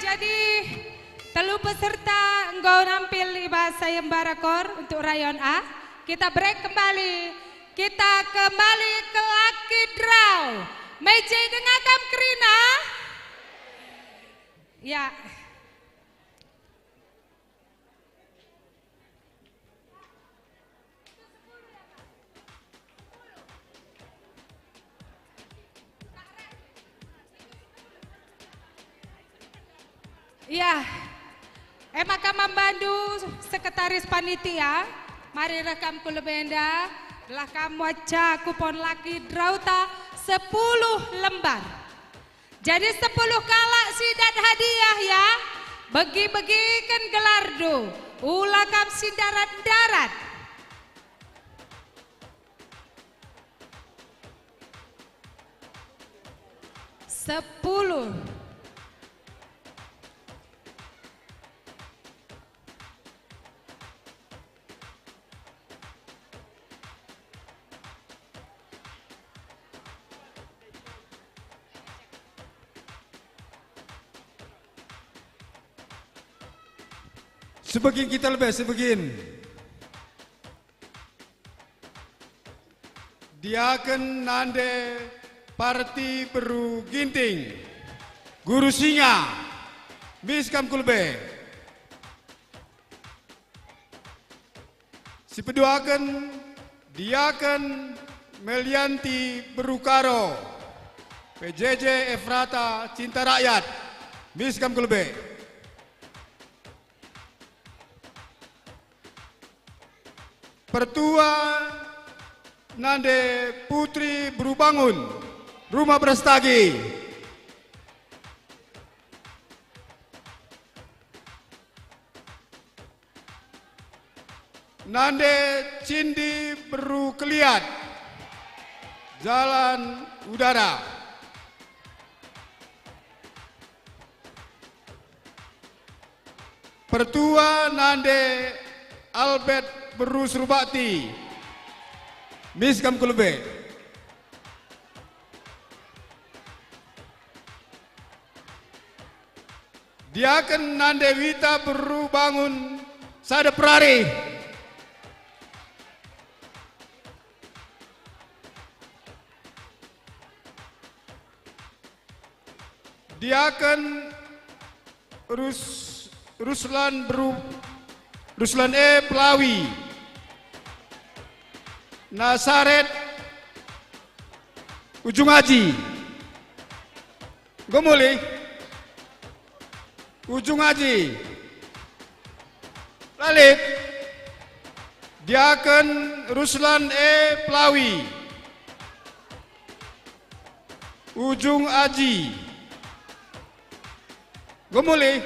Jadi, telu peserta enggo nampil i bas sayembara kor untuk rayon A. Kita break kembali. Kita kembali ke Lucky Draw. Mejai denga kam kerina? Ya. Ya, e maka mambandu sekretaris panitia, mari reh kam ku lebe enda, gelah kam waca kupon Lucky Draw-ta sepuluh lembar. Jadi sepuluh kalak si dat hadiah ya, begi-begiken gelarndu, ula kam si ndarat-ndarat. Sepuluh. Sebegin kita lebe, sebegin. Diaken nande Parti Beru Ginting, Guru Singa, mis kam ku lebe. Sipeduaken, Diaken Melianti Beru Karo, P J J Efrata Cinta Rakyat, mis kam ku lebe. Pertua nande Putri Beru Bangun, Rumah Berastagi. Nande Cindi Beru Keliat, Jalan Udara. Pertua nande Albert Beru Surbakti, mis kam ku lebe. Diaken nande Wita Beru Bangun, sada perari. Diaken Rus-, Ruslan Beru-, Ruslan E Pelawi, Nasaret Ujung Aji. Enggo mulih. Ujung Aji. La lit. Diaken Ruslan E Pelawi. Ujung Aji. Enggo mulih.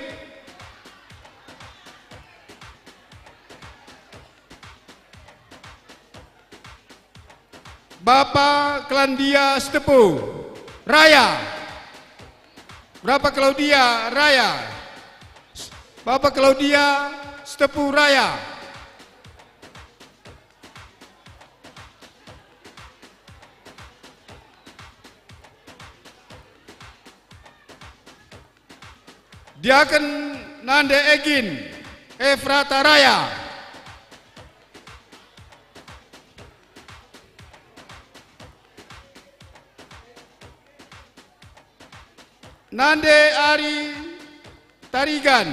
Bapa Kelandia Sitepu Raya. Bapa Klaudia Raya. Bapa Klaudia Sitepu Raya. Diaken nande Egin, Efrata Raya. Nande Ari Tarigan,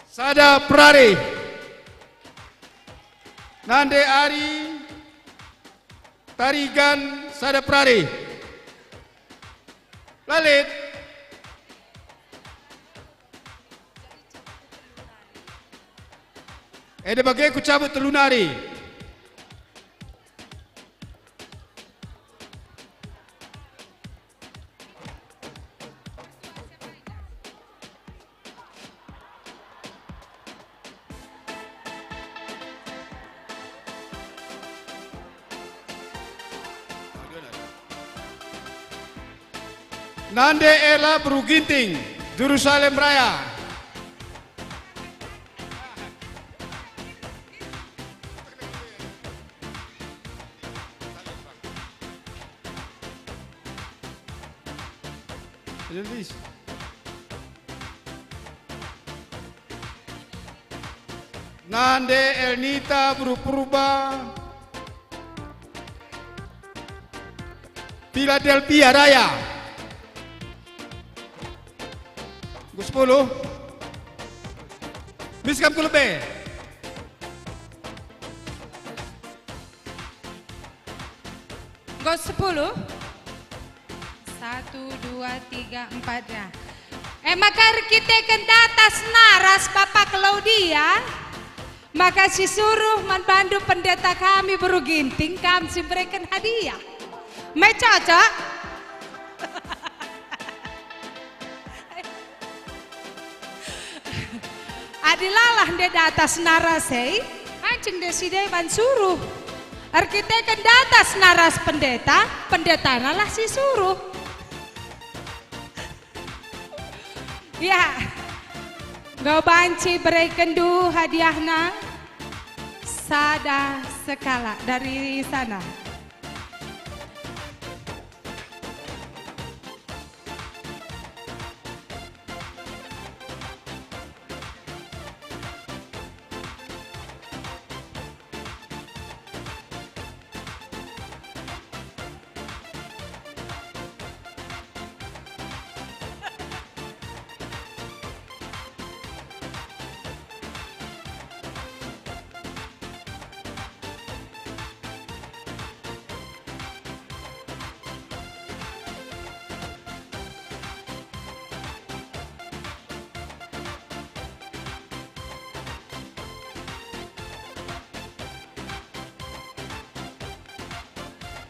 sada perari. Nande Ari Tarigan, sada perari. La lit. Enda bage kucabut telu nari. Nande Ela Beru Ginting, Jerusalem Raya. Nande Elnita Bru Purba, Philadelphia Raya. Enggo sepuluh. Mis kam ku lebe. Enggo sepuluh. Satu, dua, tiga, empat, ya. E maka erkiteken datas naras Bapa Klaudia, maka sisuruh man bandu pendeta kami Bru Ginting, kam si mbereken hadiah. Me cocok? Adi lalah nde datas naras e, ancing nde si deban suruh. Erkiteken datas naras pendeta, pendetanalah si suruh. Ya, enggo banci berekenndu hadiahna sada sekalak dari sana.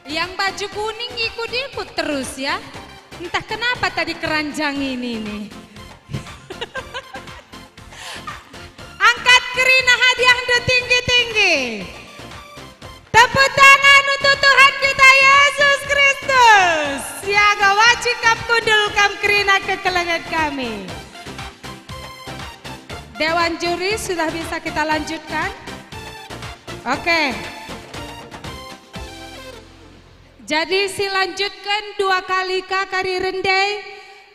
Yang baju kuning ikut-ikut terus, ya. Entah kenapa tadi keranjang ini nih. Angkat kerina hadiahndu tinggi-tinggi. Tepuk tangan untuk Tuhan kita Yesus Kristus. Siaga wajib kam kundul kam kerina kekelengen kami. Dewan juri, sudah bisa kita lanjutkan? Oke. Jadi silanjutken dua kali ka kari rende,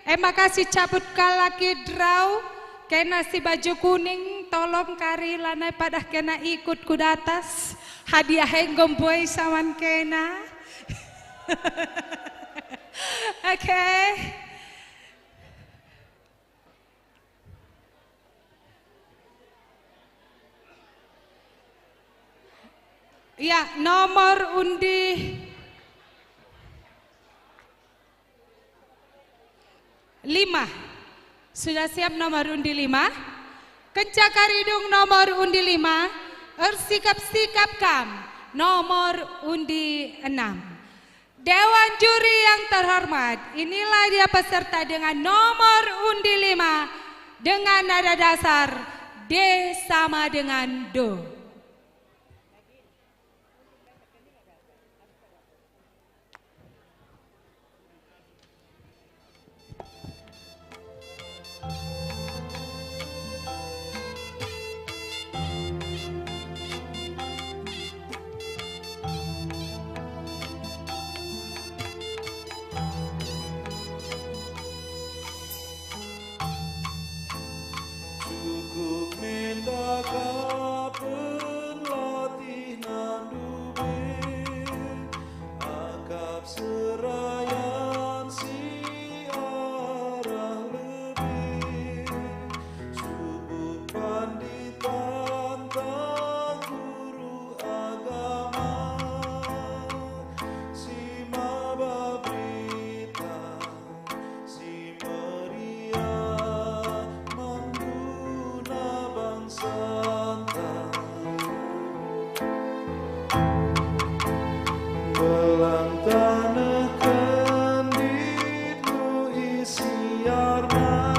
e maka sicabut ka lucky draw, kena si baju kuning, tolong kari lanai padah kena ikut ku datas, hadiah e enggo mbue saman kena. Oke. Ya, nomor undi lima. Sudah siap nomor undi lima? Kenca kari dung nomor undi lima, ersikap-sikap kam nomor undi enam. Dewan juri yang terhormat, inilah dia peserta dengan nomor undi lima dengan nada dasar D sama dengan do. Cukup menda ka penlatihna ndube, akap serayan si arah lebe, subuk panditan tah guru agama, si maba berita si meriah man guna bangsanta. Belang taneh kenditmu isiarna,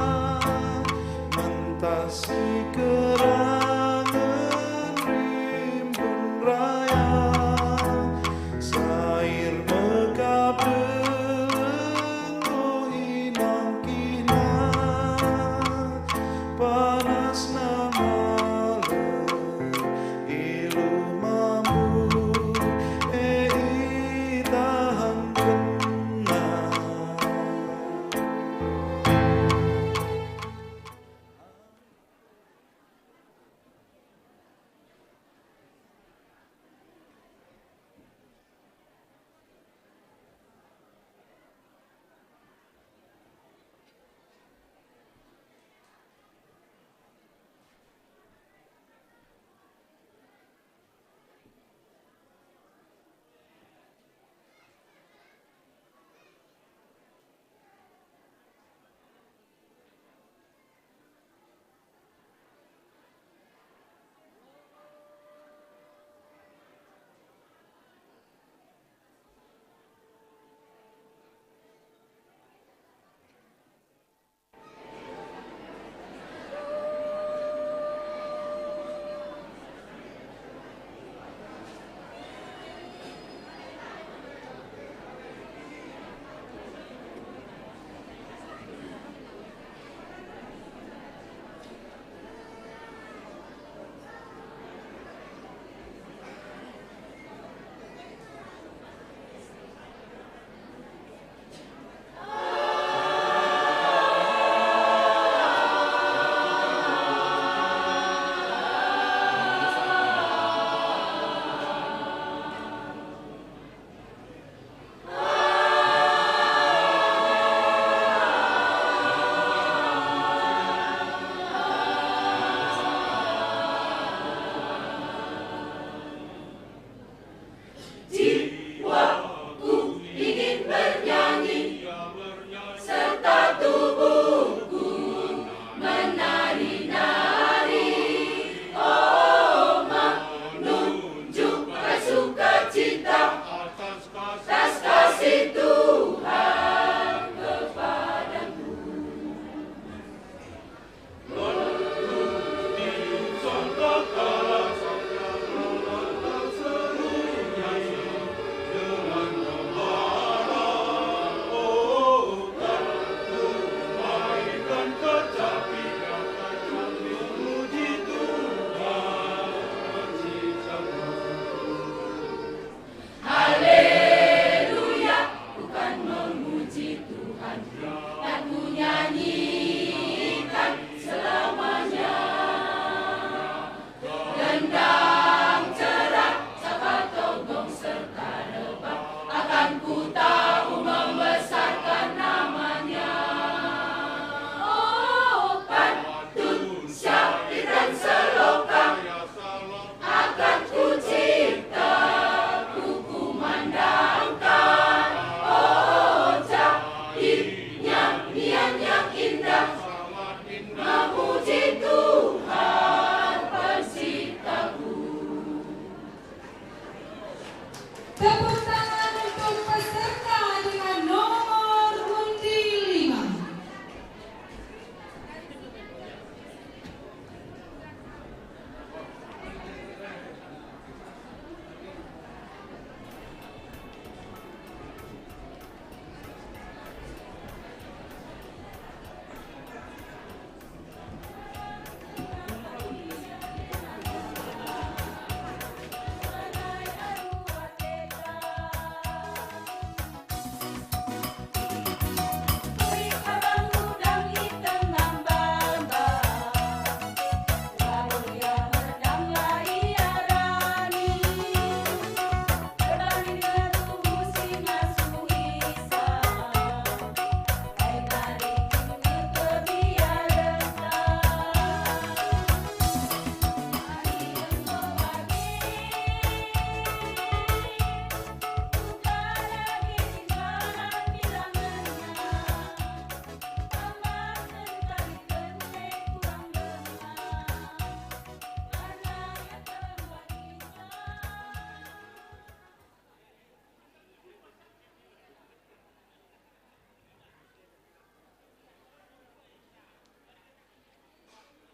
mentah si kerangen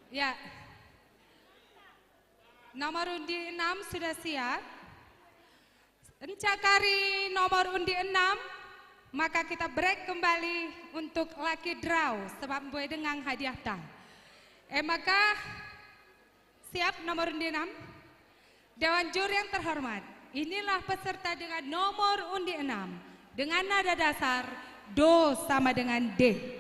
Ya. Nomor undi enam sudah siap. Encakari nomor undi enam, maka kita break kembali untuk lucky draw, sebab mbue denga hadiahta. E maka, siap nomor undi enam? Dewan juri yang terhormat, inilah peserta dengan nomor undi enam, dengan nada dasar do sama dengan D.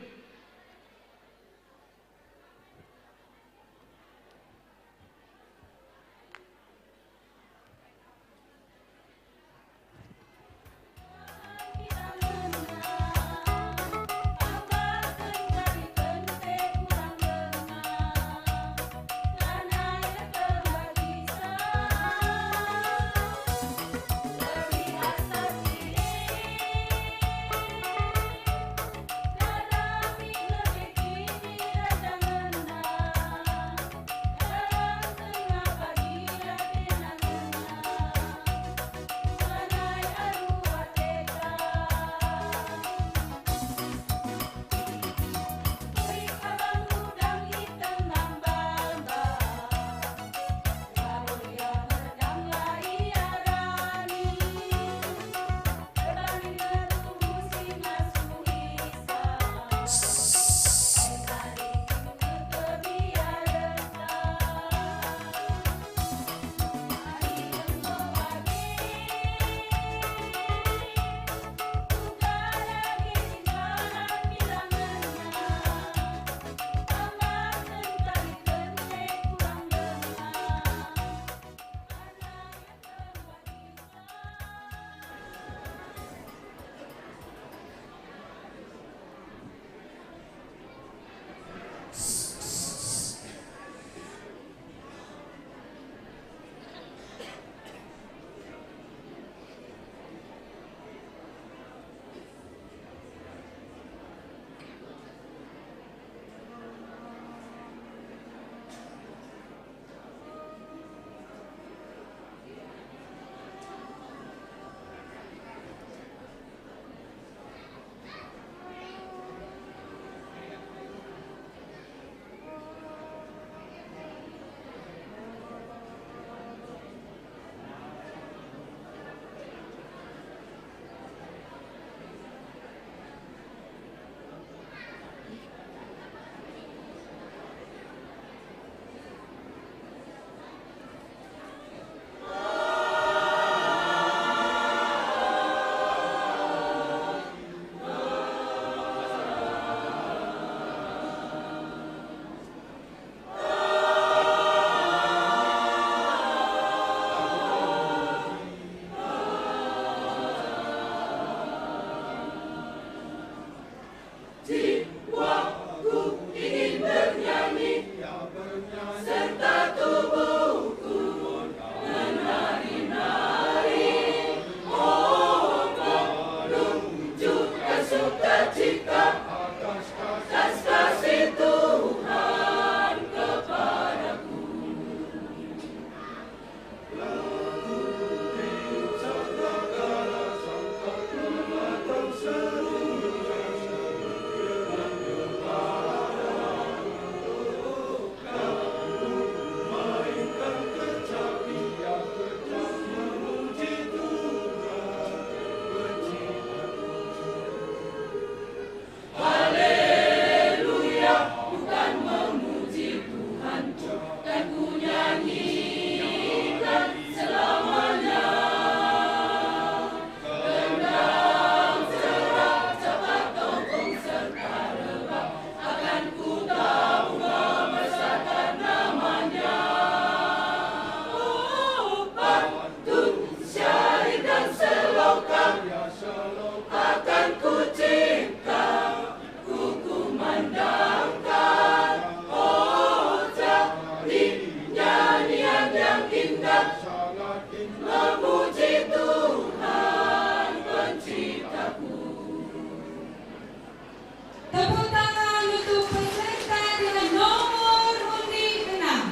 Tepuk tangan untuk peserta dengan nomor undi enam.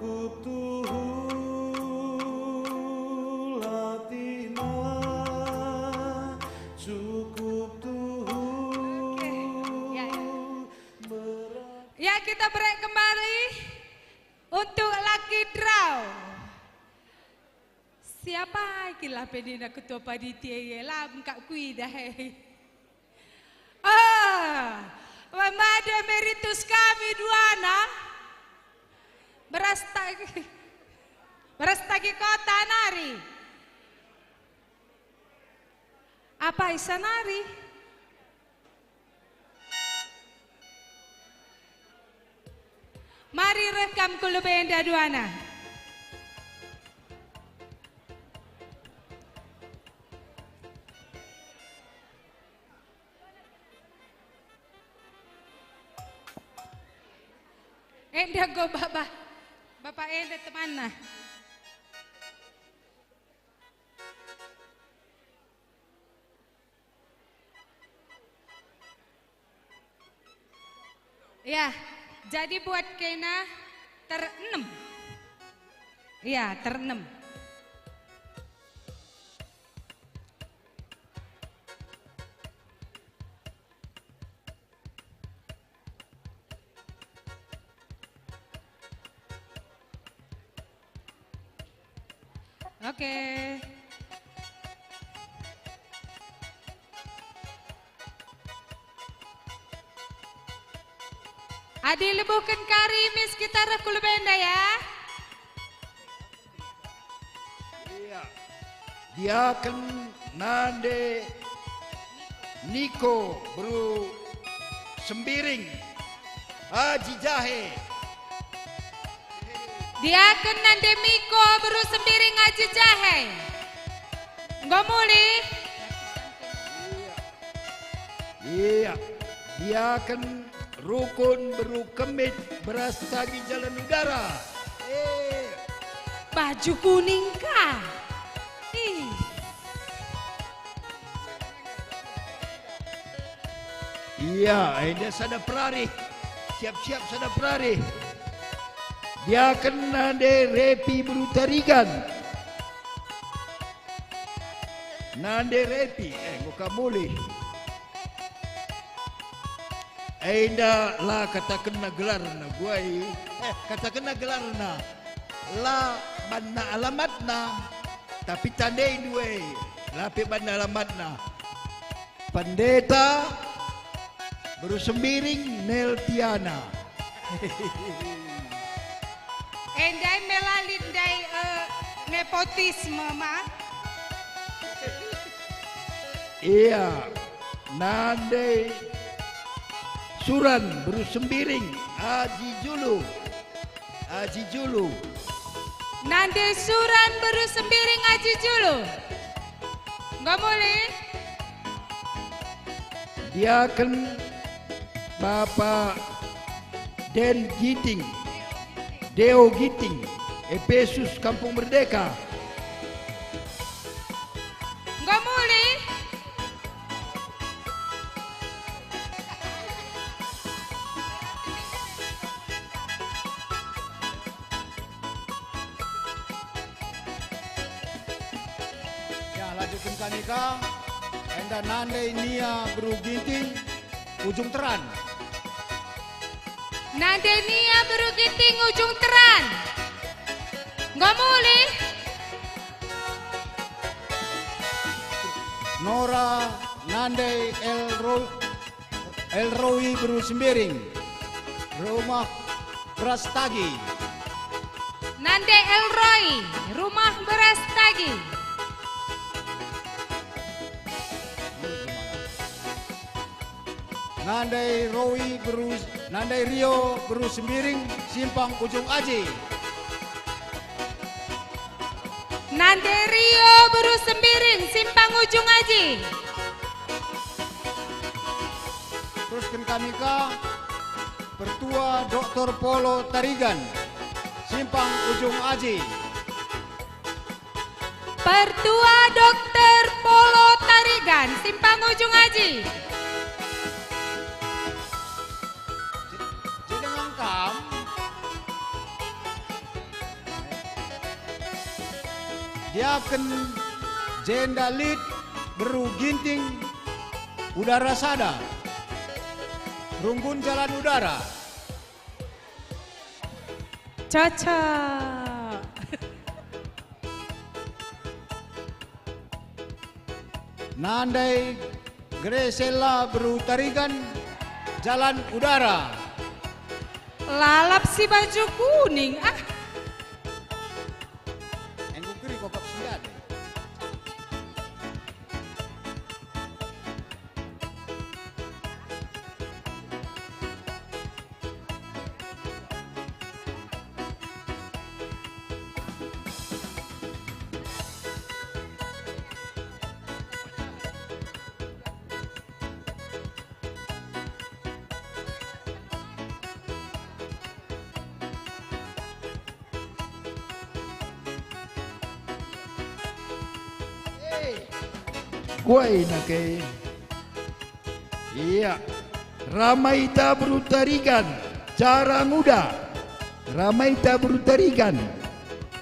Cukup tuhu latihna, cukup tuhu. Oke, ya, ya. Ya, kita break kembali untuk lucky draw. Siapa kila pe nina ketua panitia e? La engkak kuidah e. Ah, Mamada emeritus kami duana. Beras tagi, beras tagi kota nari. Apa isa nari? Mari reh kam ku lebe enda duana. Enda enggo baba, bapa enda temanna. Ya, jadi buat kena terenem. Ya, terenem. Oke. Adi lebuhken kari mis kita reh ku lebe enda ya. Iya. Diaken Nande Niko beru Sembiring Aji Jahe. Diaken Nande Miko beru Sembiring Aji Jahe. Enggo mulih? Iya. Diaken Rukun beru Kemit beras tagi jalan udara. Eh. Baju kuning ka? Ih. Iya, enda sada perari. Siap-siap sada perari. Diaken Nande Repi beru Tarigan. Nande Repi, eh, enggo ka mulih. Enda la katakenna gelarna, guai. Eh, katakenna gelarna. La banna alamatna, tapi tandai ndue, la pe banna alamatna. Pendeta beru Sembiring Neltiana. Eh, ndai me la lit ndai, eh, nepotisme, ma? Iya, Nande Suran beru Sembiring, Aji Julu. Aji Julu. Nande Suran beru Sembiring Aji Julu. Enggo mulih? Diaken Bapak Den Ginting, Deo Ginting, Epesus Kampung Merdeka. Enggo mulih? Ya, lanjutken kami ka. Enda Nande Nia beru Ginting, Ujung Teran. Nande Nia beru Ginting, Ujung Teran. Enggo mulih? Nora Nande Elro-, Elroy beru Sembiring, Rumah Beras Tagi. Nande Elroy, Rumah Beras Tagi. Nande Roy beru, Nande Rio beru Sembiring, Simpang Ujung Aji. Nande Rio beru Sembiring, Simpang Ujung Aji. Terusken kami ka Pertua Doktor Polo Tarigan, Simpang Ujung Aji. Pertua Doktor Polo Tarigan, Simpang Ujung Aji. Jenengan kam? Diaken Jenda Lit, Beru Ginting, Udara Sada, Runggun Jalan Udara. Caca. Nandai Gresela Beru Tarigan, Jalan Udara. Lalap si baju kuning, ah. Enggo keri kokap si ndai. Kuai nake. Ia, Ramaita Beru Tarigan, Jara Nguda. Ramaita Beru Tarigan,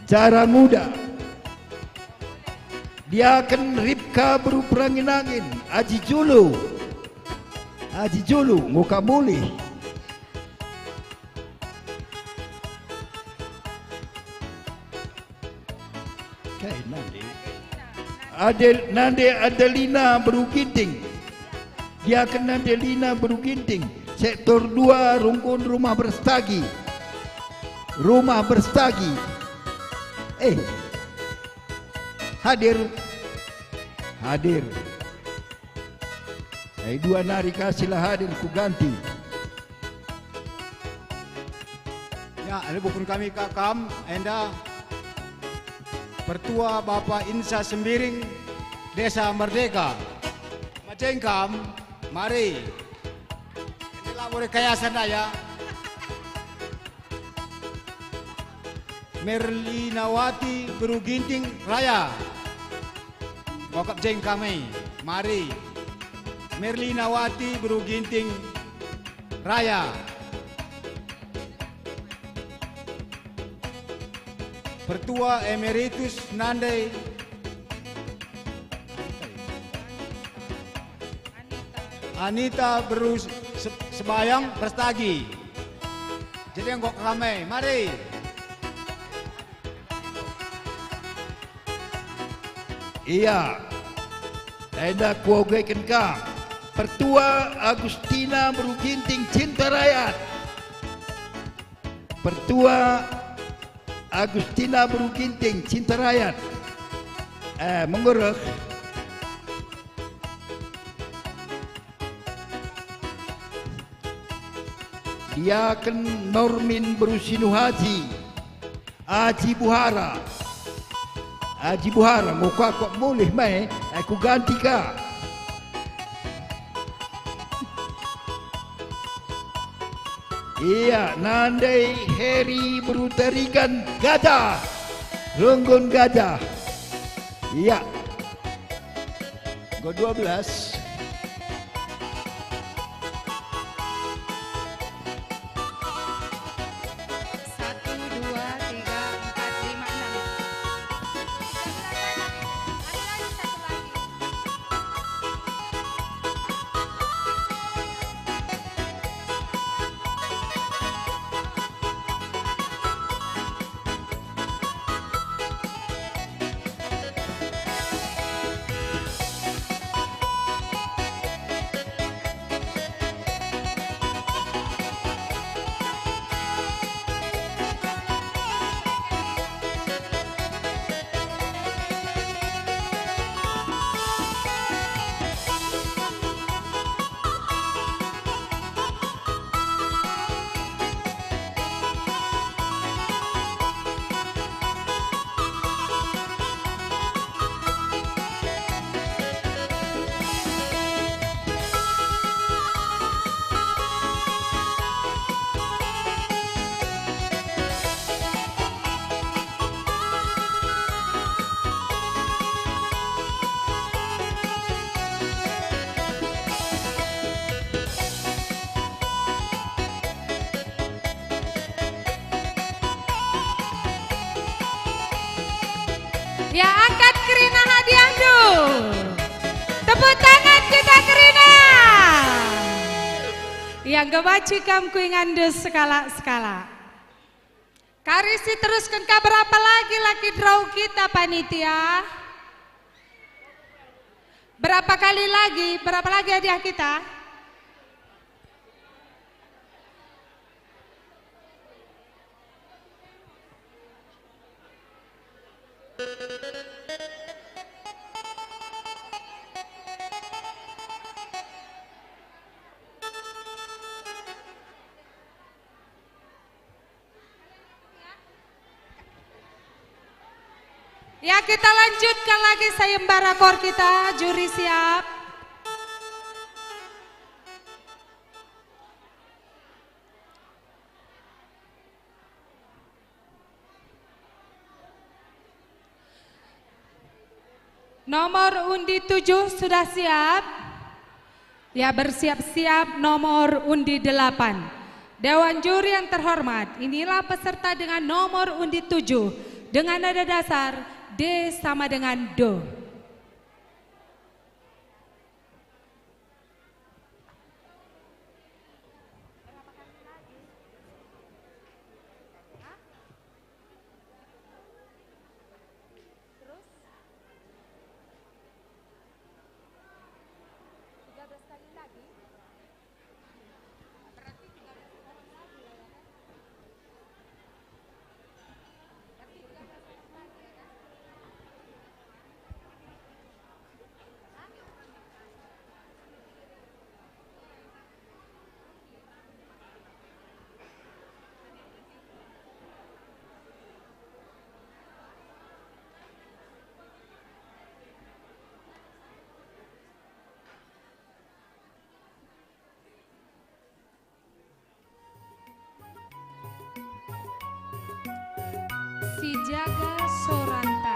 Jara Nguda. Diaken Ripka Beru Perangin-angin, Aji Julu. Aji Julu, nguka mulih. Kai nande? Adel-, nande Adelina Beru Ginting. Diaken Adelina Beru Ginting, sektor dua, Runggun Rumah Berstagi. Rumah Berstagi. Eh. Hadir. Hadir. Eh, dua nari ka si la hadir kuganti. Ya, lebukun kami ka kam, enda Pertua Bapa Insa Sembiring, Desa Merdeka. Majeng kam, mari. Ini la boleh kayasan ya. Merlinawati Beru Ginting Raya. Ngokap jeng kami, mari. Merlinawati Beru Ginting Raya. Pertua Emeritus Nandai Anita Beru Se-, Sebayang Berstagi. Jadi enggo kami, mari. Ia, enda kuogeken ka, Pertua Agustina Beru Ginting Cinta Rakyat. Pertua Agustina Beru Ginting Cinta Rakyat. Eh, mengurus. Diaken Normin Beru Sinuhaji, Aji Buhara. Aji Buhara, nguka kok mulih mai, eh, kuganti ka. Ia, nandai Heri Beru Tarigan Gajah. Runggun Gajah. Ia. Go dua belas. Satu, dua, tiga, empat, lima, enam. Ada lagi satu lagi. Ya, angkat kerina hadiahndu. Tepuk tangan kita kerina. Ya, enggo banci kam ku inganndu sekalak-sekalak. Kari si terusken ka, berapa lagi lucky draw kita, panitia? Berapa kali lagi? Berapa lagi hadiah kita? Ya, kita lanjutkan lagi sayembara kor kita, juri siap. Nomor undi tujuh sudah siap? Ya, bersiap-siap nomor undi delapan. Dewan juri yang terhormat, inilah peserta dengan nomor undi tujuh dengan nada dasar D sama dengan do. Terus? Tiga belas kali lagi. Berarti tiga belas orang lagi ya, kan? Berarti tiga belas orang lagi ya, kan? Si jaga soranta.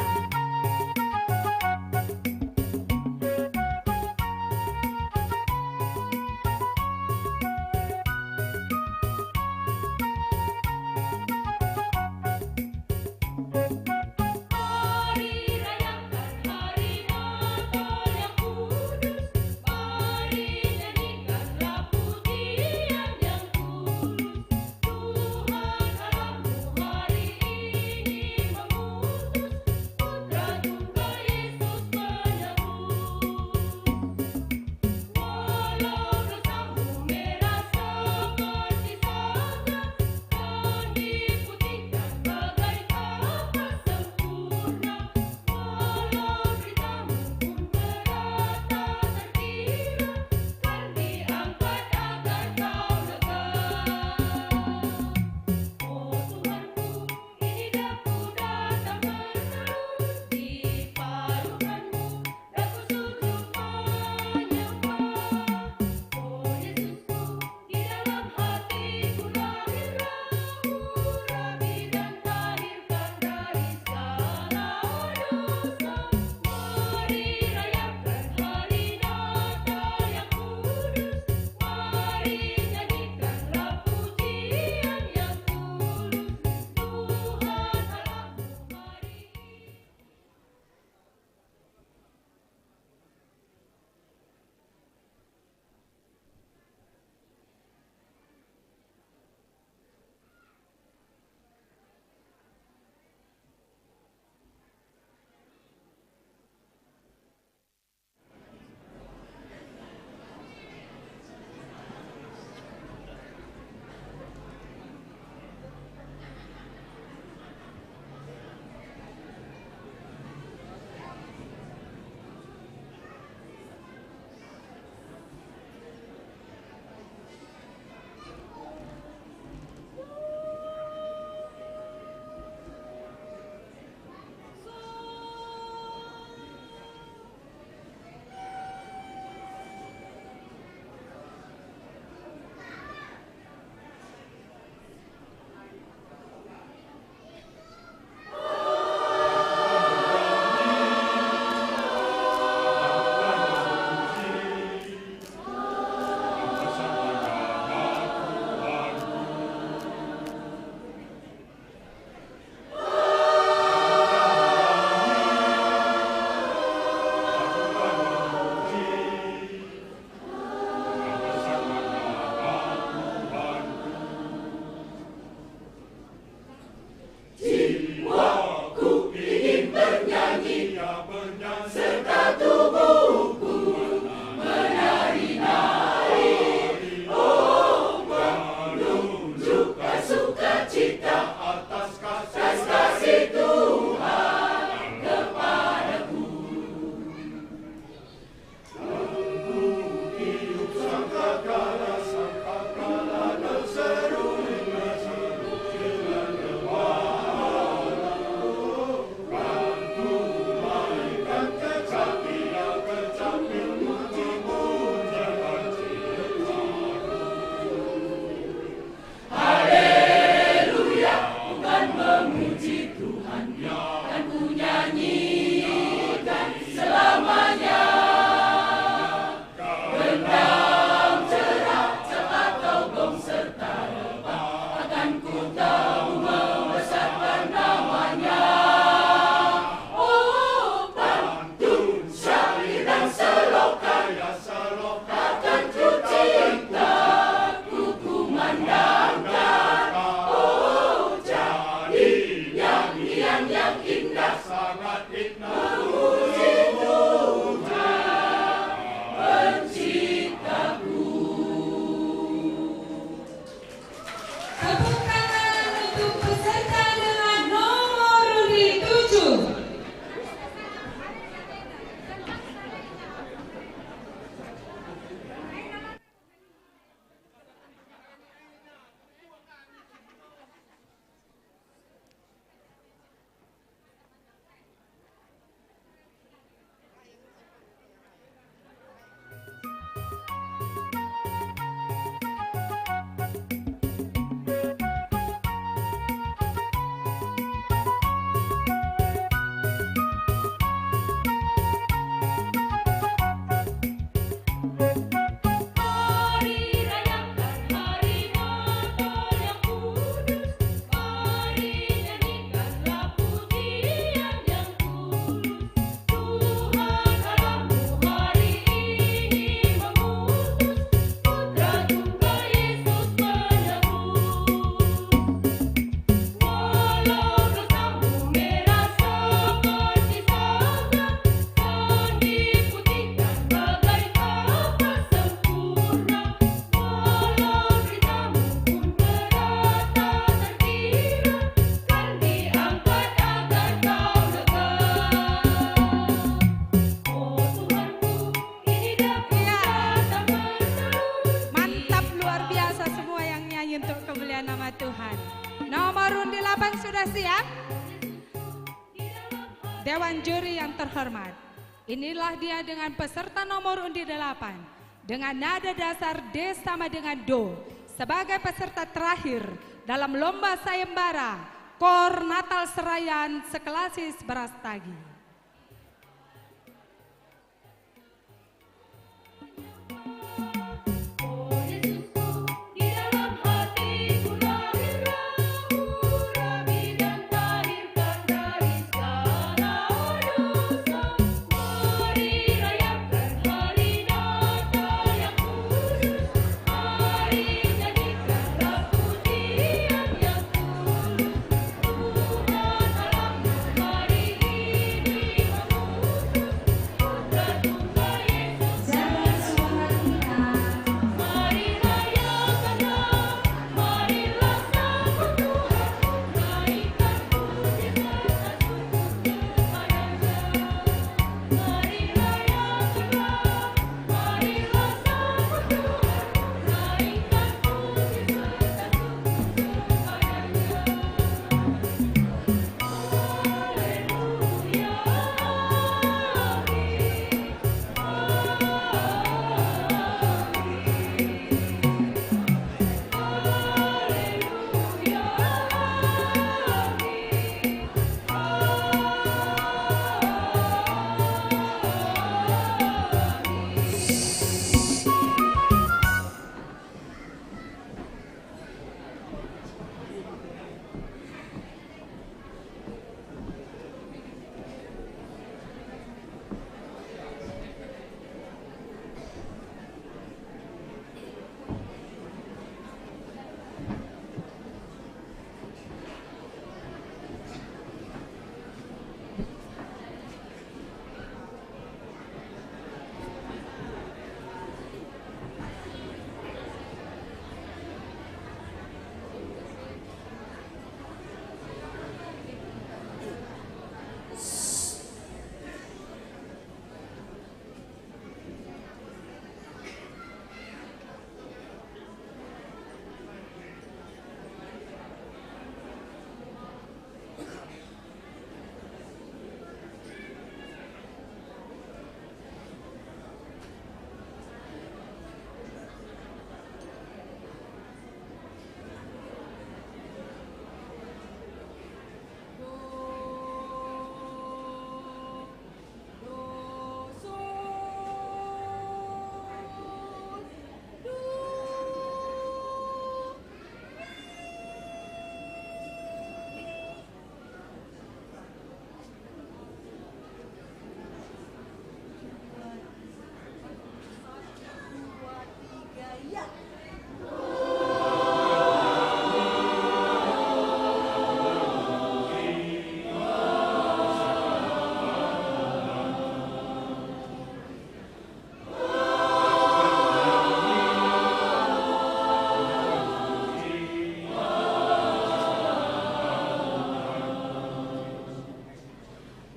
Dewan juri yang terhormat, inilah dia dengan peserta nomor undi delapan, dengan nada dasar D sama dengan do, sebagai peserta terakhir dalam lomba sayembara Kor Natal Serayan Seklasis Berastagi.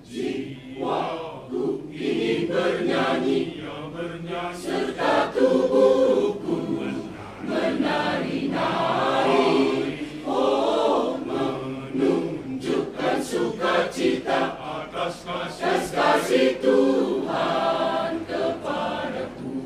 Jiwaku ingin bernyanyi, serta tubuhku menari-nari, oh, menunjukkan sukacita atas kasih, kasih Tuhan kepadaku.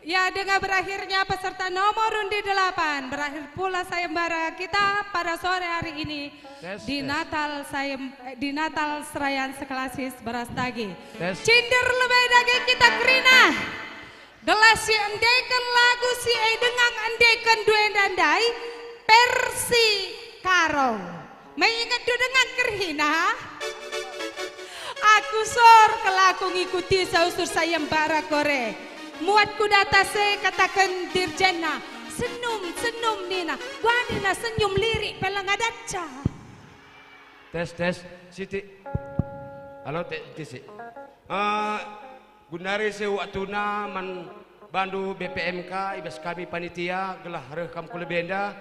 Ya, dengan berakhirnya peserta nomor undi delapan, berakhir pula sayembara kita pada sore hari ini. Tes, di tes. Natal Sayem-, eh, di Natal Serayan Seklasis Berastagi. Tes. Cinder lebe dage kita kerina. Gelah si endeken lagu si e denga endeken due enda ndai, versi Karo. Me ingetndu denga kerina? Aku sor kal aku ngikuti sausur sayembara kore. Muat ku datas e kataken dirjenna, "Senum, senum," nina. Kuga nina senyum, lirik pe langa datca. Tes, tes, sitik. Halo, tes, sitik. Eh, gundari seh waktuna man bandu B P M K i bas kami panitia gelah reh kam ku lebe enda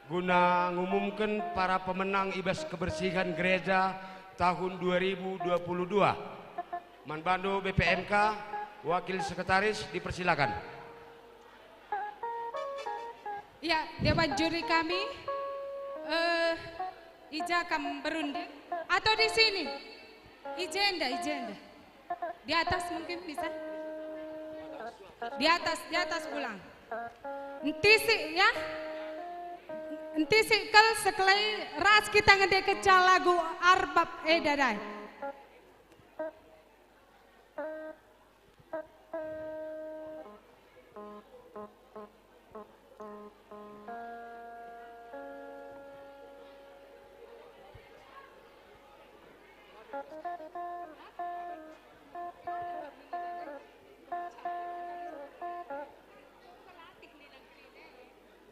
guna ngumumken para pemenang i bas kebersihan gereja tahun dua ribu dua puluh dua. Man bandu B P M K, wakil sekretaris, dipersilakan. Ya, dewan juri kami, eh, i ja kam berunding? Atau di sini? I jenda, i jenda. Di atas mungkin bisa? Di atas, di atas ulang. Entisik, ya? Entisik kal sekelai ras kita ngendekenca lagu Arbab enda ndai.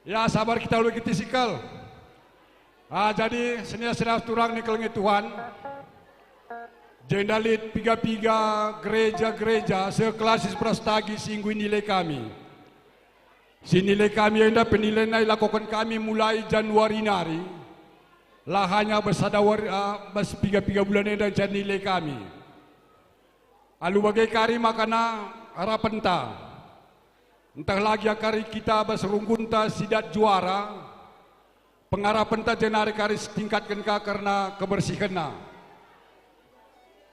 Ya, sabar kita ulu, kita sikal. Ah, jadi senina-senina turang ni kelengi Tuhan. Jenda lit piga-piga gereja-gereja seklasis Berastagi si enggo inilai kami. Si nilai kami enda penilaienna ilakoken kami mulai Januari nari. La hanya bas sada wari, ah, bas piga-piga bulan enda nca nilai kami. Alu bage kari makana arapenta. Ntah lagi akari kita bas runggunta si dat juara, pengarapenta jenari kari sitingkatken ka kerna kebersihenna.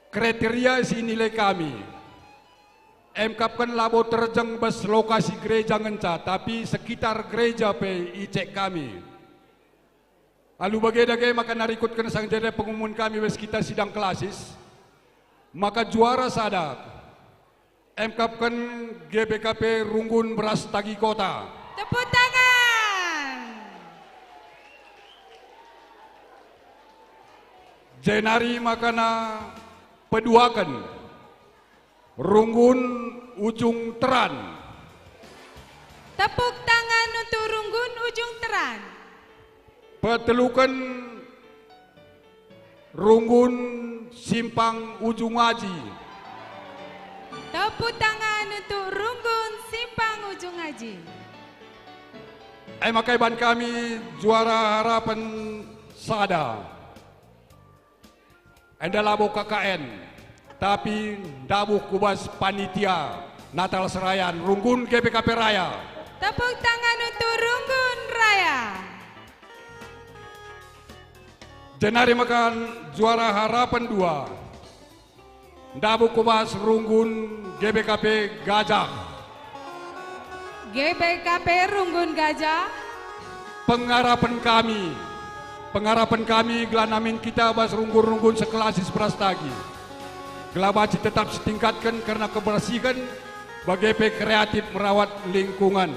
Kriteria si nilai kami, emkapken labo terjeng bas lokasi gereja ngenca, tapi sekitar gereja pe icek kami. Alu bage dage maka narikutken sang jenda pengumun kami bas kita sidang klasis, maka juara sada, emkapken G B K P Runggun Berastagi Kota. Tepuk tangan. Jenari makana peduaken. Runggun Ujung Teran. Tepuk tangan untuk Runggun Ujung Teran. Peteluken Runggun Simpang Ujung Aji. Tepuk tangan untuk Runggun Simpang Ujung Aji. E maka iban kami juara harapen sada. Enda labo K K N, tapi ndabuh ku bas panitia Natal Serayan, Runggun G B K P Raya. Tepuk tangan untuk Runggun Raya. Jenari maka juara harapen dua. Ndabuh ku bas Runggun G B K P Gajah. G B K P Runggun Gajah. Pengarapen kami, pengarapen kami gelah namin kita bas runggun-runggun seklasis Berastagi. Gelah banci tetap sitingkatken kerna kebersihen, bage pe kreatif merawat lingkungan.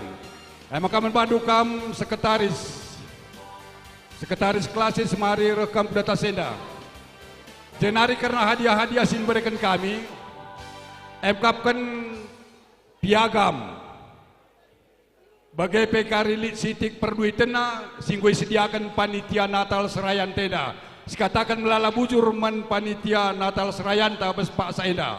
E maka man bandu kam sekretaris, sekretaris klasis mari reh kam ku datas enda. Jenari kerna hadiah-hadiah si ibereken kami, emkapken piagam. Bage pe kari lit sitik perduitenna si enggo isediaken panitia Natal Serayan enda, sikataken melala bujur man panitia Natal Serayanta bas paksa enda.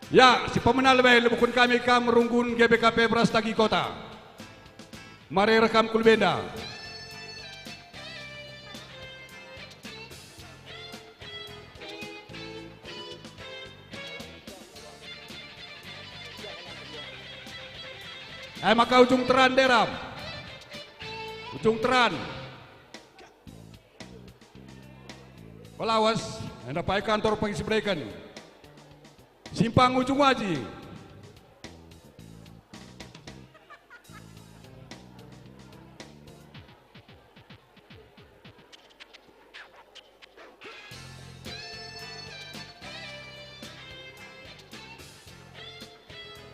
Ya, si pemena lebe lebuhken kami kam Runggun G B K P Berastagi Kota. Mari rekam ku lebenda. E maka ujung teran deram. Ujung teran. Pelawas, enda pai kantor pagi sibereken. Simpang Ujung Aji.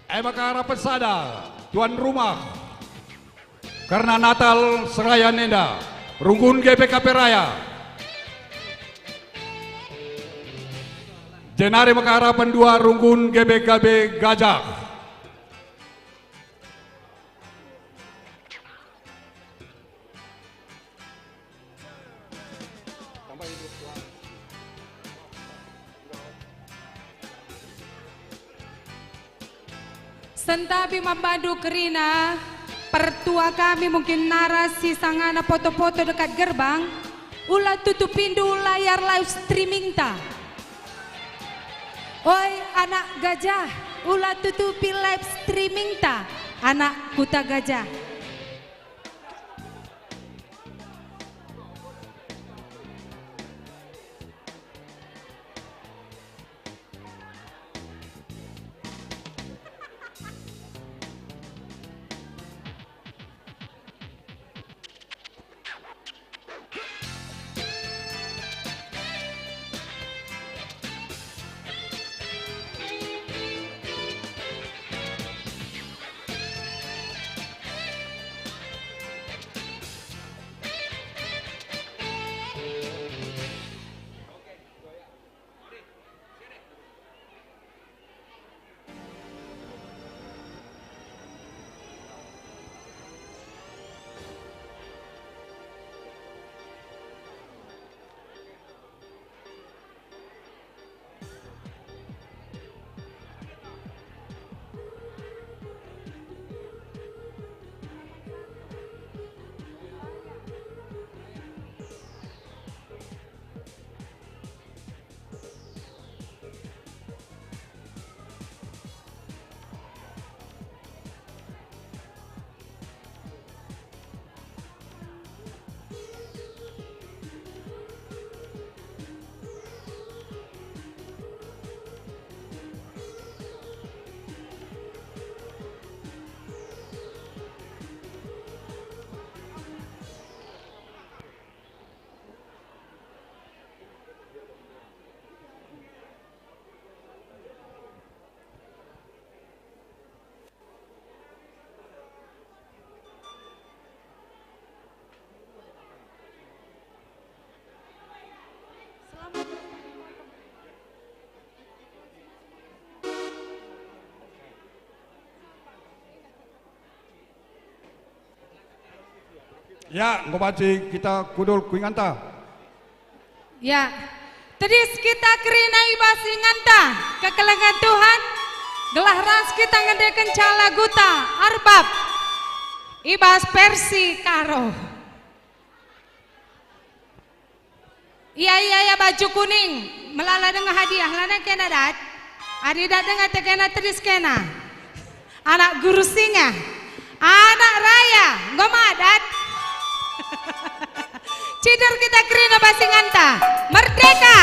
E maka harapen sada, tuan rumah. Kerna Natal serayan enda, runggun G B K P Raya. Jenari maka harapen dua, runggun G B K B Gajah. Sentabi man bandu kerina, pertua kami mungkin nara si sangana poto-poto dekat gerbang, ula tutupindu layar live streaming-ta. Oi anak gajah, ula tutupi live streaming-ta, anak Kuta Gajah. Ya, enggo banci kita kundul ku inganta. Ya, tedis kita kerina i bas inganta, kekelengen Tuhan, gelah ras kita ngendekenca laguta Arbab i bas versi Karo. Ia, ia, ia, baju kuning, melala denga hadiah, lanai kena dat. Adi dat denga tekena tedis kena. Anak guru singa, anak raya, enggo madat. Cider kita kerina bas inganta. Merdeka!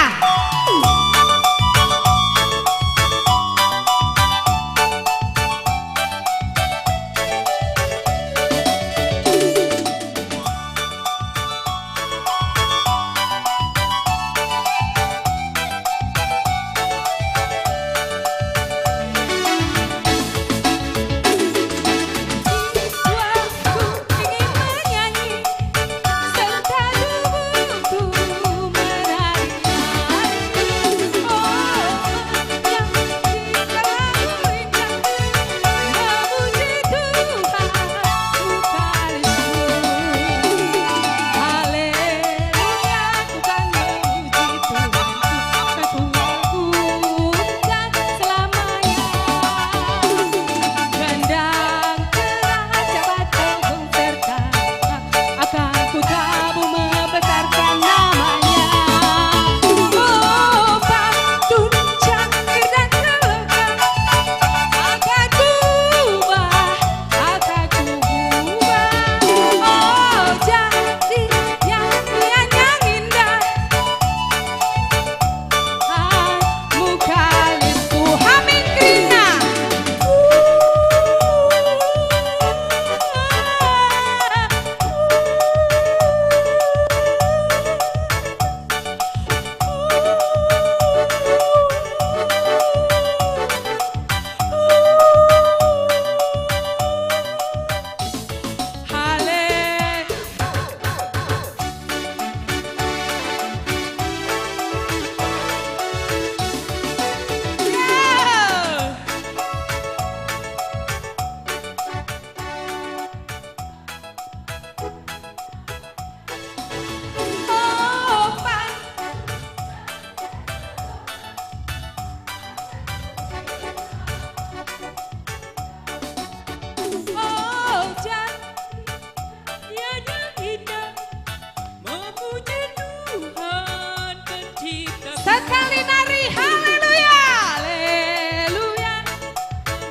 Kali nari, haleluya, haleluya.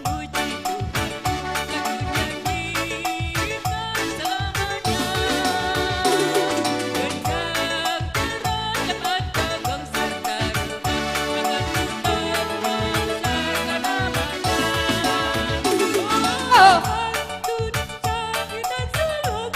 Muji Tuhan, aku nyanyikan selamanya. Gendang, terang, lepat, gong, serta rumah, akan ku terus serta namanya. Oh. Tuhan, kita seluruh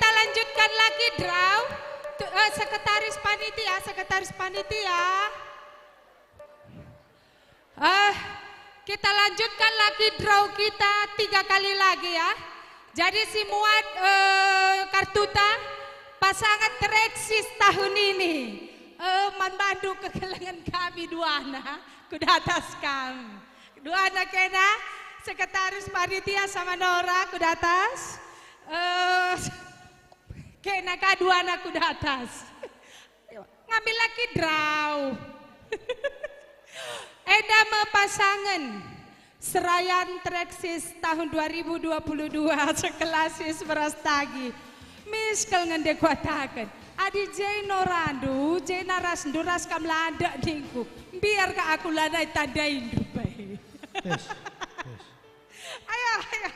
Kita lanjutkan lagi draw. Tu- eh, sekretaris panitia, sekretaris panitia. Eh, kita lanjutkan lagi draw kita tiga kali lagi, ya. Jadi si muat, eh, kartuta, pasangan Treksis tahun ini, eh, man bandu kekelengen kami duana, ku datas kam. Duana kena, sekretaris panitia sama Nora, ku datas. Eh, kena ka duana ku datas. Ngambil lagi draw. Enda me pasangen Serayan Treksis tahun dua ribu dua puluh dua, sekelas si Seberas Tagi. Miskel nge nde kuataken. Adi je norandu, je narasndu ras kam landek ningku. Mbiar ka aku lanai tandaindu pe. Tes, tes. Ayo, ayo.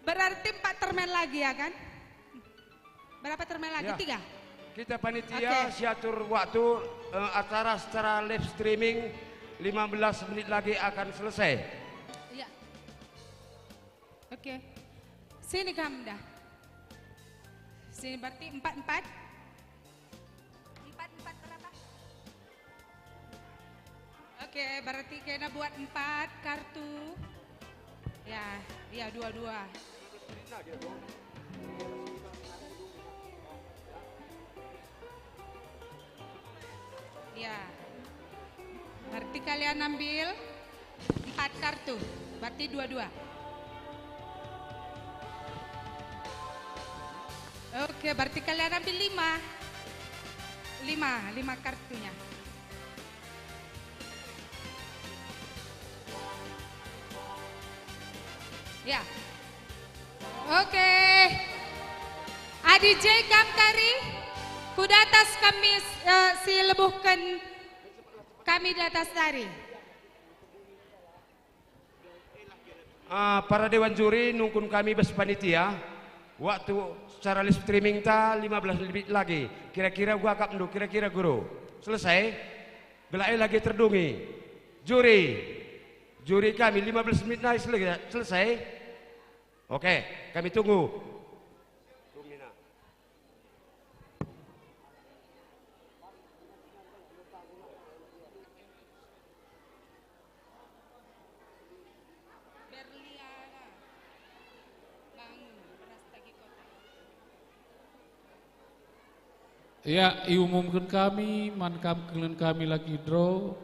Berarti empat termen lagi, ya kan? Berapa termen lagi? Ya. Tiga? Kita panitia Oke. siatur waktu, eh, acara secara live streaming, lima belas menit lagi akan selesai. Ya. Oke. Sini kamu dah. Sini berarti empat empat. Empat empat berapa? Oke, berarti kena buat empat kartu. Ya, ya, dua-dua. Ya. Berarti kalian ambil empat kartu, berarti dua-dua. Oke, berarti kalian ambil lima. Lima, lima kartunya. Ya. Oke. Adi je kam tari, ku datas kami, eh, si lebuhken kami datas tari. Ah, para dewan juri, nungkun kami bas panitia. Waktu secara live streaming ta lima belas menit lagi. Kira-kira uga akapndu, kira-kira, Guru. Selesai? Gelah e lagi terdungi. Juri. Juri kami lima belas menit nai sele-, selesai. Oke, kami tunggu. Berliana bangun, Beras Tagi Kota. Ya, iumumken kami man kam kekelengen kami lucky draw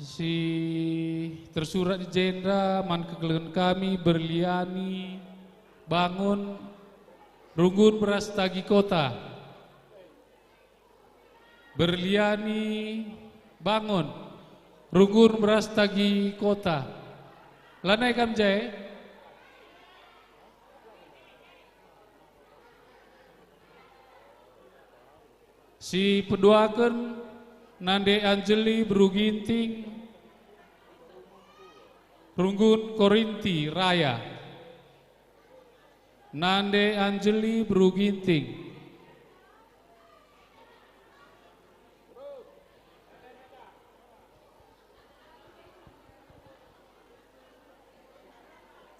si tersurat i jenda man kekelengen kami, Berliani bangun, Runggun Beras Tagi Kota. Berliani bangun, Runggun Beras Tagi Kota. Lanai kam je? Si peduaken, Nande Anjeli Beru Ginting, Runggun Korinti Raya. Nande Anjeli Beru Ginting.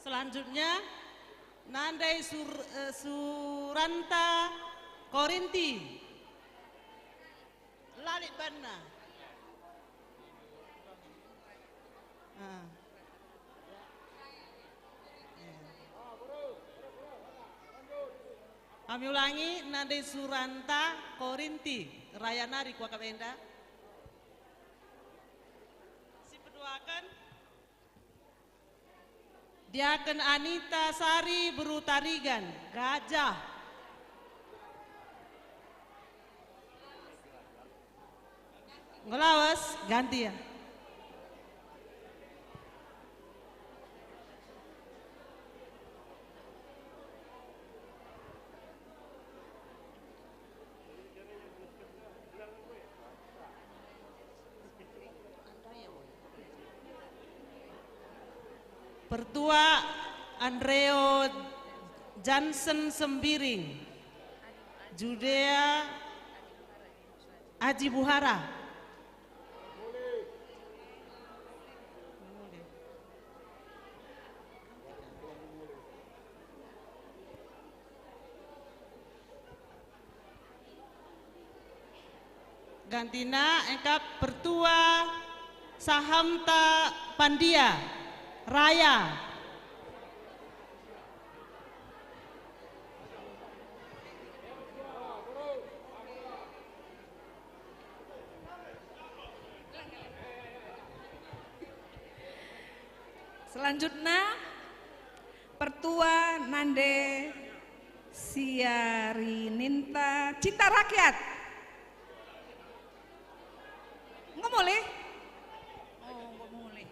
Selanjutnya, Nande Sur-, eh, Suranta Korinti. Lalip banna. Ah. Kami ulangi, Nande Suranta Korinti, Raya nari kuakap enda. Si peduaken, Diaken Anita Sari Beru Tarigan, Gajah. Ngelawas, ganti ya. Pertua Andreo Jansen Sembiring, Judea Aji Buhara. Gantina engkap pertua sahamta Pandia Raya. Selanjutnya, pertua nande siarininta Cinta Rakyat. Enggo mulih? Oh, enggo mulih.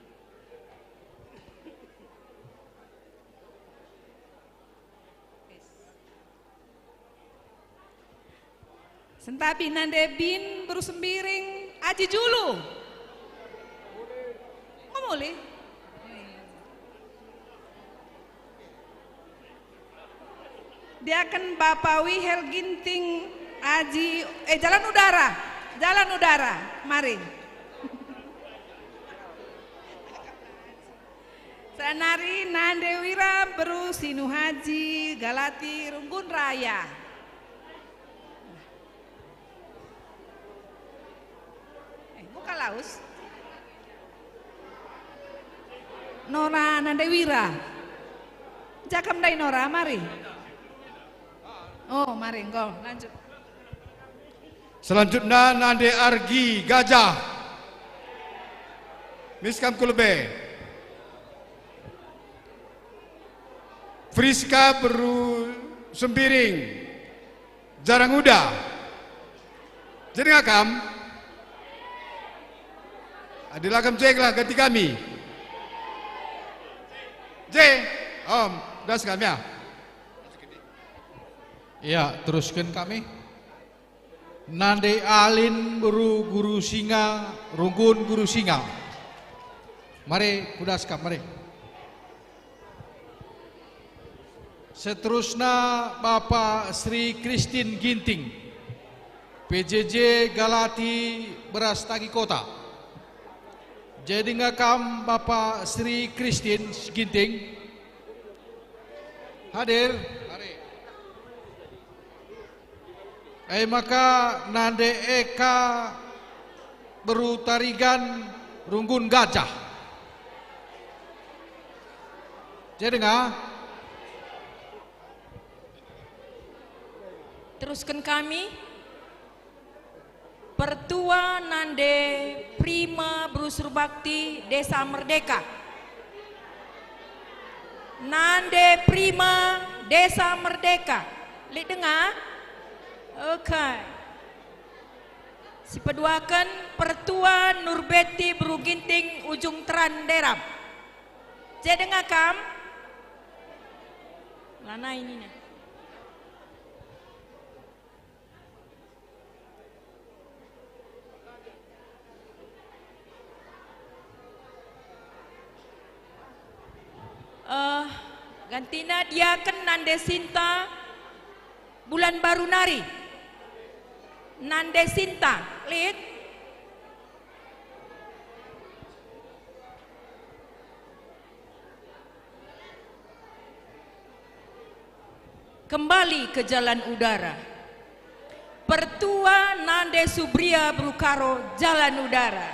Sentabi nande Bin beru Sembiring Aji Julu. Enggo mulih? Diaken Bapa Wihel Ginting Aji, eh, Jalan Udara. Jalan Udara, mari. Seh nari nande Wira beru Sinu Haji Galati Runggun Raya. Eh, buka laus. Nora nande Wira. Jakam ndai Nora, mari. Oh, mari, enggo, lanjut. Selanjutnya nande Argi Gajah. Mis kam ku lebe. Friska beru Sembiring. Jarang uda. Jadi ngakam? Adi lakam ceklah ganti kami. Je, Om, das kami ya. Ya, teruskan kami. Nande Alin beru Guru Singa, Runggun Guru Singa. Mari, kudas kam, mari. Seterusna Bapa Sri Kristin Ginting, P J J Galati Beras Tagi Kota. Jadi ngakam Bapa Sri Kristin Ginting? Hadir? Mari. E maka nande Eka beru Tarigan Runggun Gajah. Je denga? Terusken kami. Pertua nande Prima beru Surbakti Desa Merdeka. Nande Prima Desa Merdeka. Lit denga? Oke. Sipeduaken Pertua Nurbeti beru Ginting Ujung Teran Deram. Je denga kam? Lanai nina. Eh, gantina diaken nande Sinta Bulan Baru nari. Nande Sinta, lit. Kembali ke jalan udara. Pertua nande Subria beru Karo jalan udara.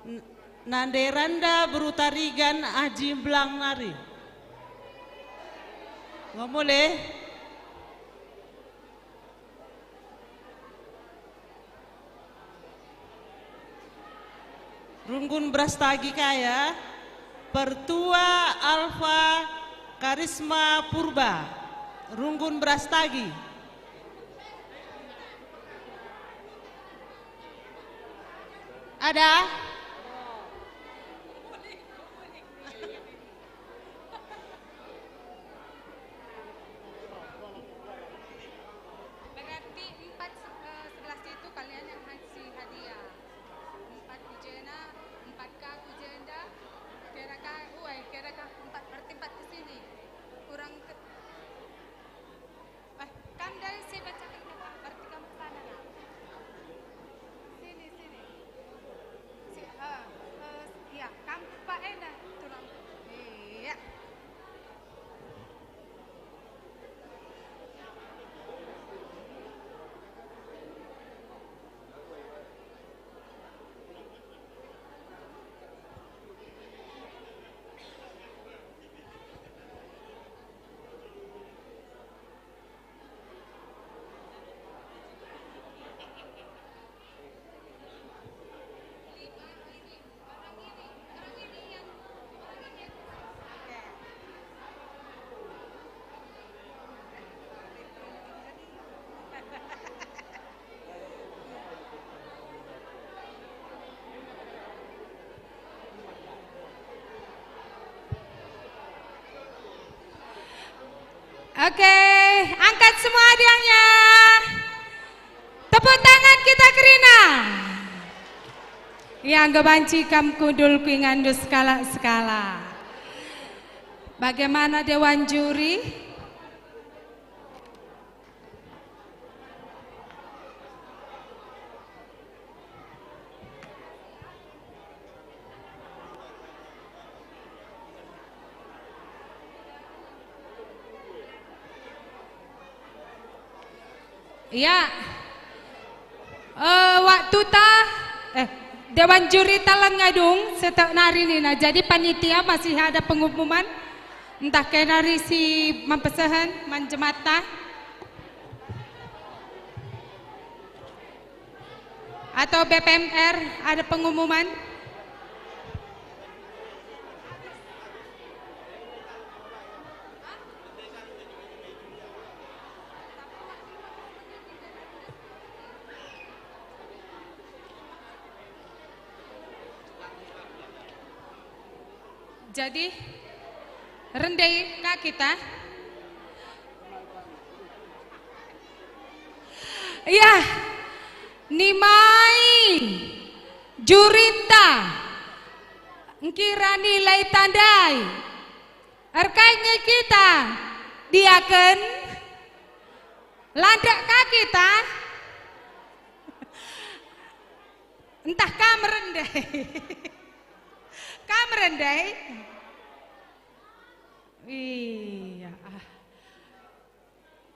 N-, nande Randa beru Tarigan Aji Mblang nari. Enggo mulih. Runggun Brastagi ka ya, Pertua Alfa Karisma Purba, Runggun Brastagi. Ada? Berarti empat, eh, sebelah situ kalian yang ngasih hadiah. Empat ku jena, empat ka ku jenda, kira ka, uai, kira ka empat, berarti empat ke sini. Kurang ke, eh, kam dari si bacakan kata, berarti kam ke sana, nah. Sini, sini. Si, eh, eh, iya, kam pak enda, tulang. Iya. Oke, angkat semua hadiahnya. Tepuk tangan kita kerina. Ya, enggo banci kam kundul ku ingandu sekalak-sekalak. Bagaimana dewan juri? Ya. Eh, waktuta, eh, dewan jurita langa dung, setek nari nina. Jadi panitia masih ada pengumuman, ntah kena ri si mampesehen man jematta. Atau B P M R ada pengumuman? Jadi, rende ka kita? Ya, nimai jurita, engkira nilai tandai. Erkai nge kita, diaken? Landek ka kita? Ntah kam rende? Kam rende? Iya, ah.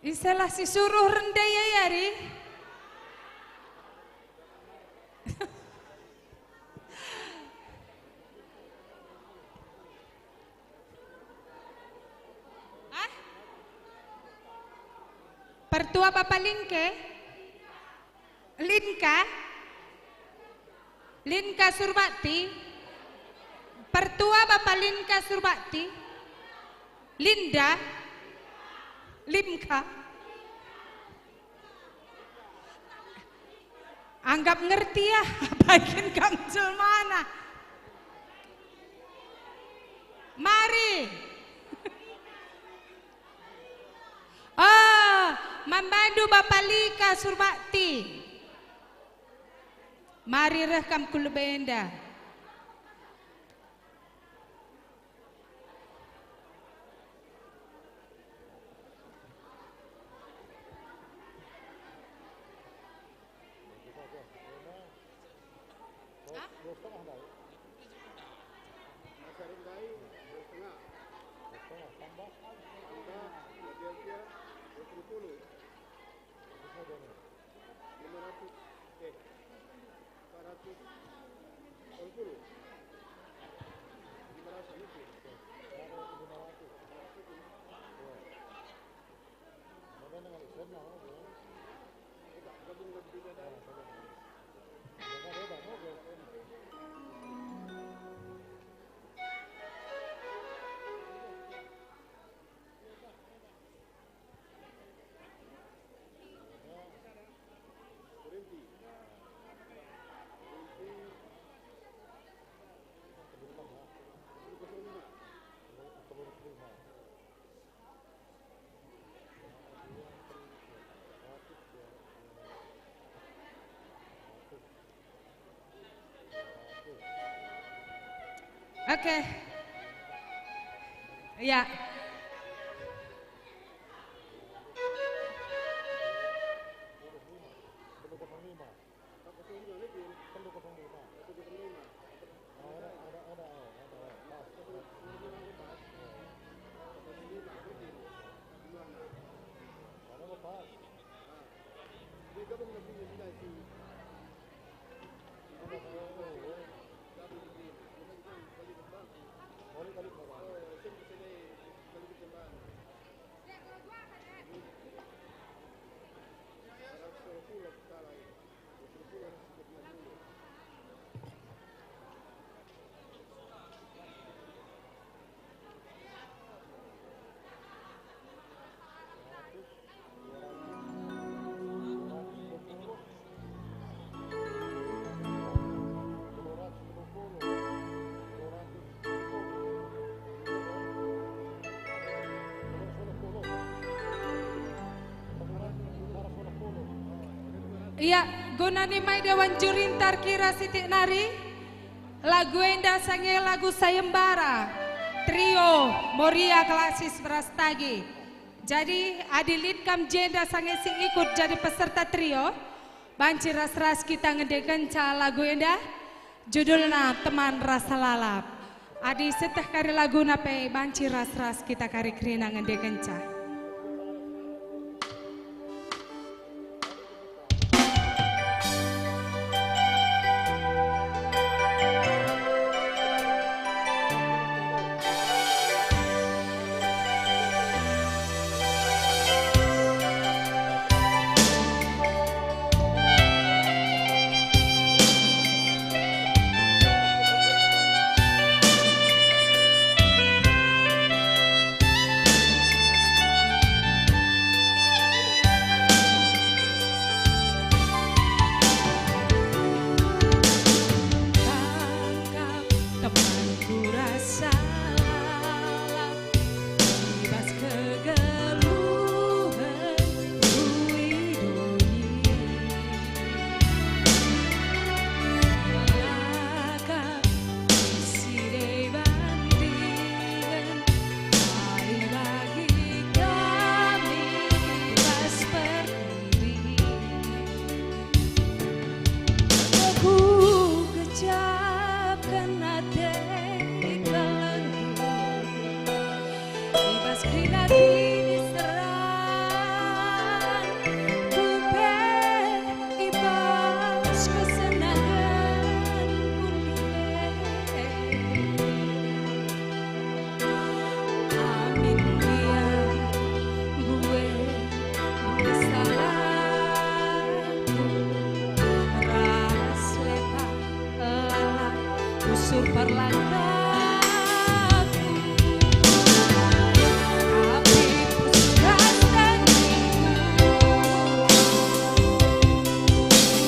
Isalah si suruh rende ya, Yari? Ah? Pertua Bapa Lingke? Linka? Linka Surbakti? Pertua Bapa Linka Surbakti? Linda? Limka? Anggap ngerti ya, bagin kam jelmana. Mari. Oh, man bandu Bapa Lingka Surbakti. Mari reh kam ku lebe enda. Hah? Lima ratus, eh, empat ratus delapan puluh. Lima ratus lebih. Gabung lebih dari. Oke. Ya. Ia, guna nimai dewan juri ntar kira sitik nari, lagu enda sange lagu sayembara, trio Moria Klasis Brastagi. Jadi, adi lit kam jenda sange si ikut jadi peserta trio, banci ras-ras kita ngendekenca lagu enda, judulna Teman Rasa Lalap. Adi seteh kari laguna pe banci ras-ras kita kari kerina ngendekenca. Tangkap temanku rasa lalap, i bas kegeluhen rui doni. Lakap isi deba ndingen, ai bagi kami bas pertiwi. Aku gejapken ate kelengku, i bas kerina kiniseran, ku pe i bas kesenangen ku ndube. Amin, ia mbue, mbue salahku, ras lepa lalap usur perlandaku. Tapi pusuh ras dengkiku, lanai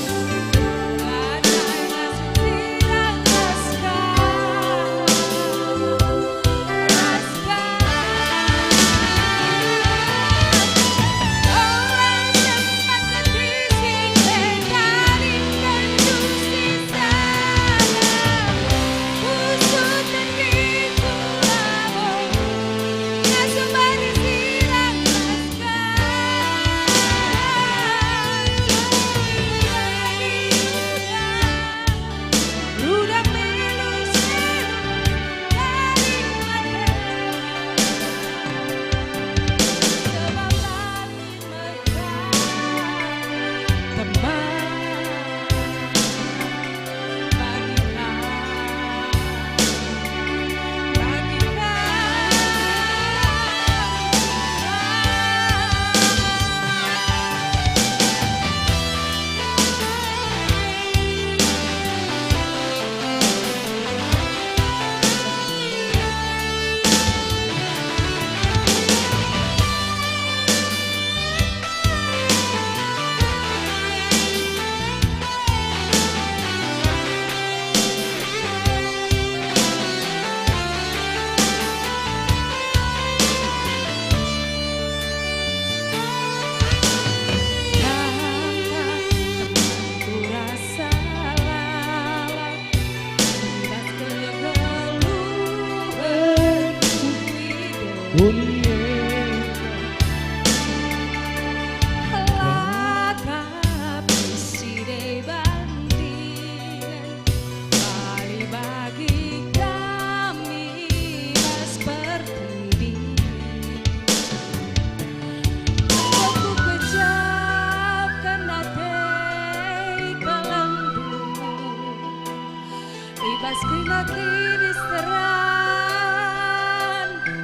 Bas kerina kiniseran,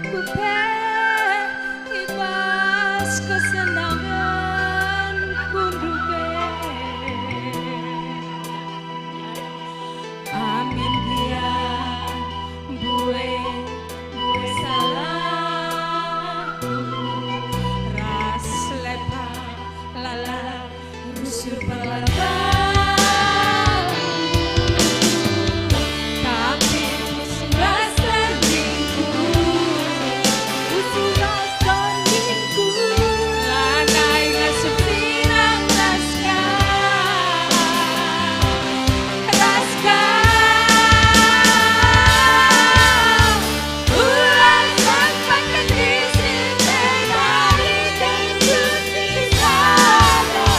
kupe i bas kesenangen kundube. Amin gia mbue, mbue salahku ras lepa lala rusur perlakuanmu. Tapi pusuh ras tandingku, pusuh ras tandingku, lanai ngasup sinang ras kam. Ras kam. Ulang sampai ke sisi tengah, di tentu sisi sada.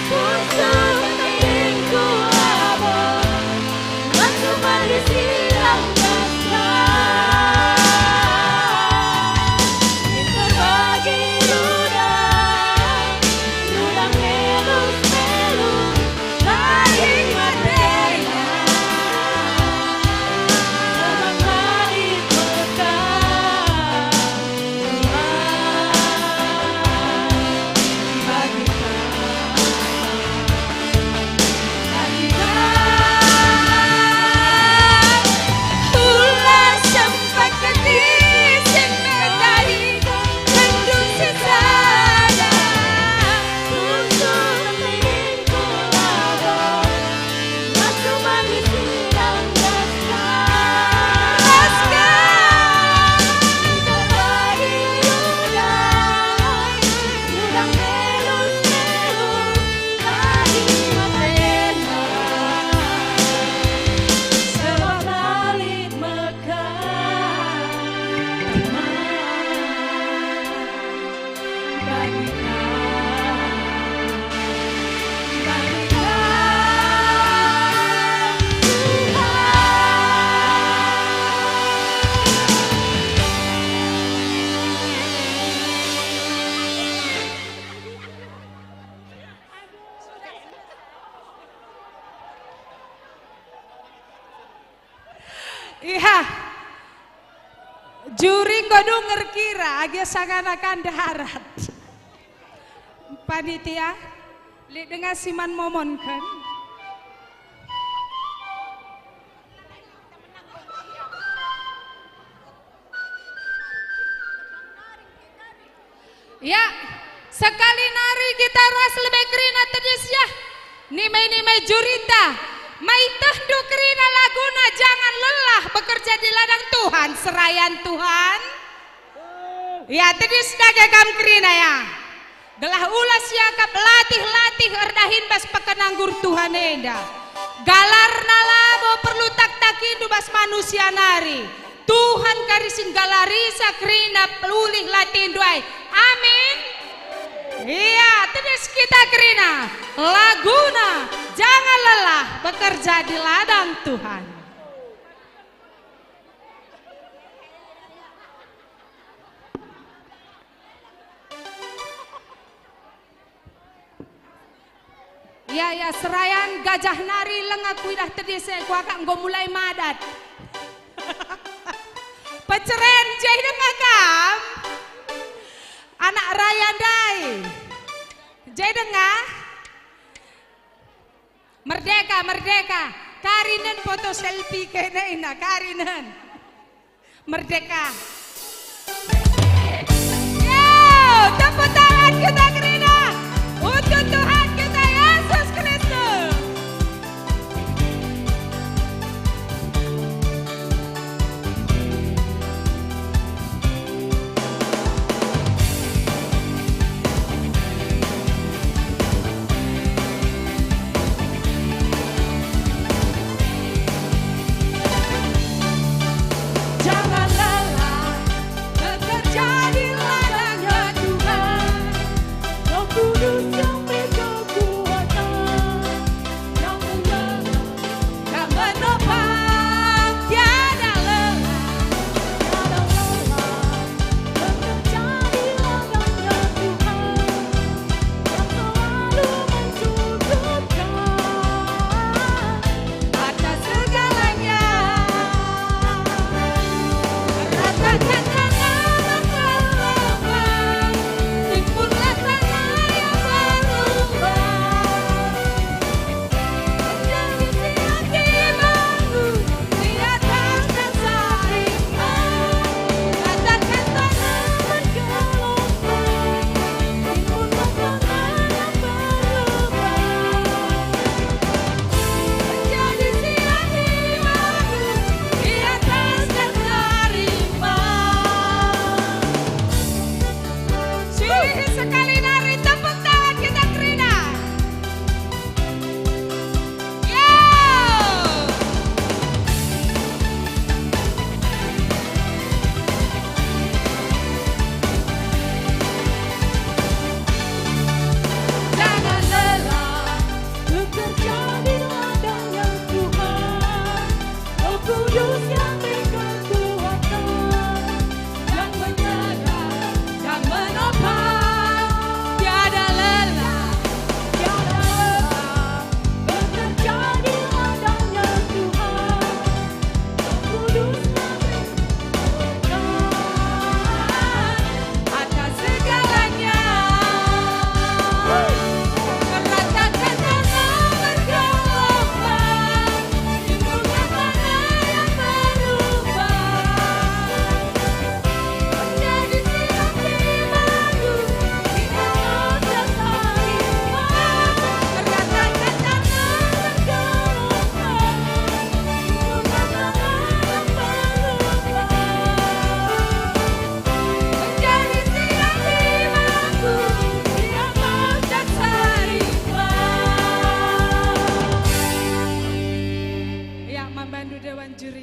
Pusuh tandingku labo, waktu mandi silang ras kam. Kita bagi rudang, rudang melus-melus. Iha. Juri enggo dung erkira, age sangana kan ndarat. Panitia, lit denga si man momonken. Ya, sekali nari kita ras lebe kerina tedis ya. Nimai-nimai jurita, maitehndu kerina laguna Jangan Lelah Bekerja di Ladang Tuhan, serayan Tuhan. Ya, tedis dage kam kerina ya. Gelah ulas iakap latih-latih erdahin bas pekenanggur Tuhan enda. Galarna labo perlu taktakindu bas manusia nari. Tuhan kari si nggalarisa kerina pelulih latihndu ai. Amin. Ia, tedis kita kerina. Laguna, Jangan Lelah Bekerja di Ladang Tuhan. Ya, ya, serayan gajah nari langa kuidah tedis e, kuakap enggo mulai madat. Peceren, je denga kam? Anak raya ndai. Je denga? Merdeka, merdeka. Karinen foto selfie kene ina, karinen. Merdeka. Yo, tepuk tangan kita kerina untuk Tuhan kita Yesus Kristus. Jangan lelah bekerja di ladangnya Tuhan. Roh Kudus yang pimpin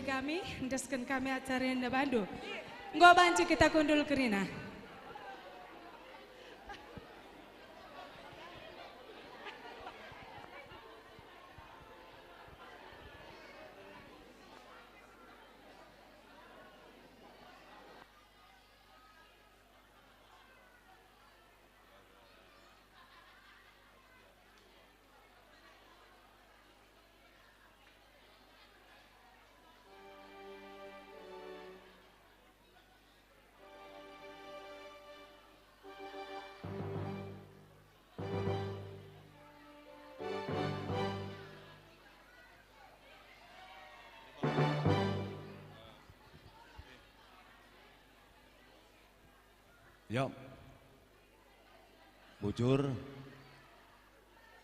Kami, endesken kami acara enda bandu. Enggo banci kita kundul kerina. Ya. Bujur.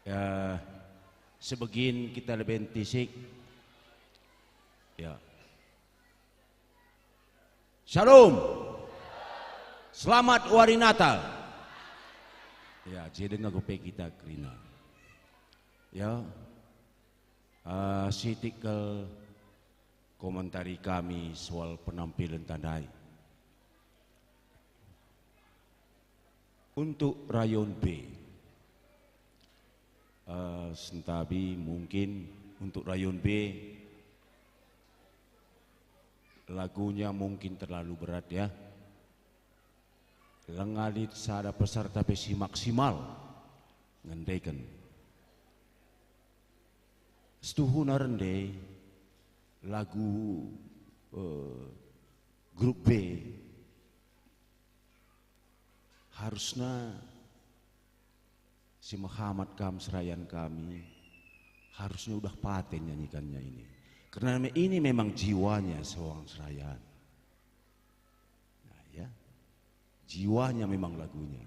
Ya, sebegin kita leben tisik. Ya. Shalom. Selamat Wari Natal. Ya, jadi denga pe kita kerina. Ya. Ah, sitik kal komentari kami soal penampilan tandai. Untuk rayon B, eh, sentabi mungkin untuk rayon B, lagunya mungkin terlalu berat, ya. Langa lit sada peserta pe si maksimal ngendeken. Setuhuna rende lagu, eh, grup B harusna si mehamat kam serayan kami, harusnya udah paten nyanyikannya ini. Karena me-, ini memang jiwanya seorang serayan. Nah, ya. Jiwanya memang lagunya.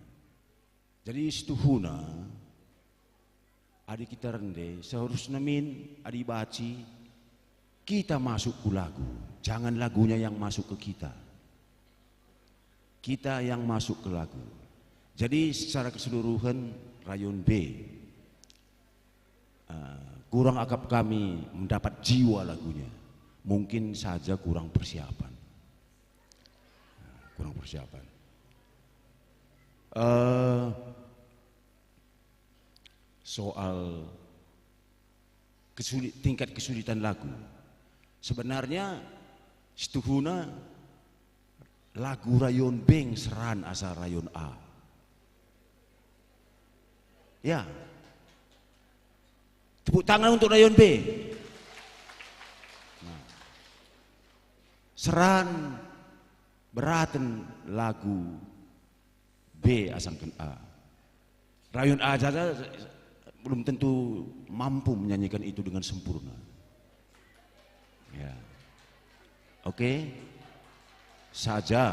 Jadi setuhuna, adi kita rende, seharusna min, adi baci, kita masuk ku lagu, jangan lagunya yang masuk ke kita. Kita yang masuk ke lagu. Jadi secara keseluruhan rayon B, eh, kurang akap kami mendapat jiwa lagunya. Mungkin saja kurang persiapan. Kurang persiapan. Eh, soal kesuli-, tingkat kesulitan lagu. Sebenarnya setuhuna lagu rayon B seran asa rayon A. Ya. Tepuk tangan untuk rayon B. Nah. Seran beraten lagu B asangken A. Rayon A saja belum tentu mampu menyanyikan itu dengan sempurna. Ya. Oke. Saja.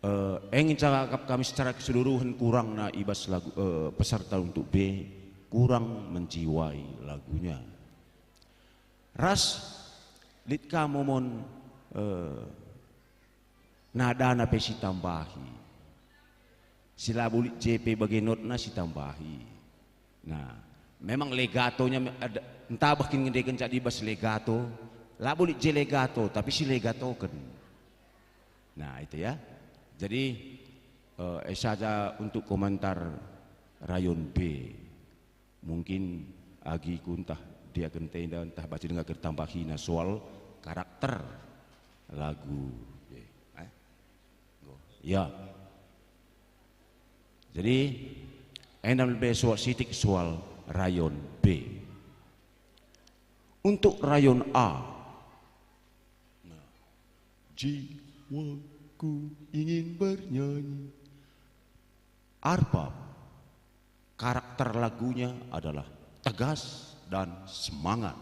Eh, enggo cakap kami secara keseluruhan kurangna i bas lagu, eh, peserta untuk B kurang menjiwai lagunya. Ras lit ka momon, eh, nadana pe sitambahi. Si labo lit je pe bage notna sitambahi. Nah, memang legatonya me-, ada, ntabeh kin ngendeken cak i bas legato, labo lit je legato, tapi silegatoken. Nah, itu ya. Jadi, eh, e saja untuk komentar rayon B. Mungkin agi ku ntah diaken tenda ntah baca denga kertambahina soal karakter lagu. Eh, eh? Enggo. Ya. Jadi, enda lebe soal sitik soal rayon B. Untuk rayon A, nah, jiwaku ingin bernyanyi. Arpap, karakter lagunya adalah tegas dan semangat.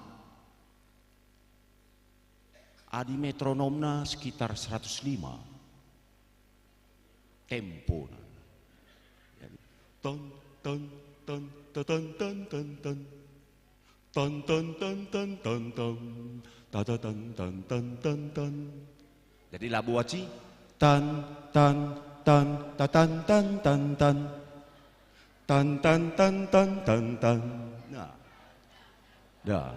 Adi metronomna sekitar seratus lima tempona. Jadi, ton, ton, ton, ta, ton, ton, ton, ton. Ton, ton, ton, ton, ton, ton. Ta, ta, ton, ton, ton, ton, ton. Jadi labu aci. Tan, tan, tan, ta, tan, tan, tan. Tan, tan, tan, tan, tan, tan. Nah. Dah.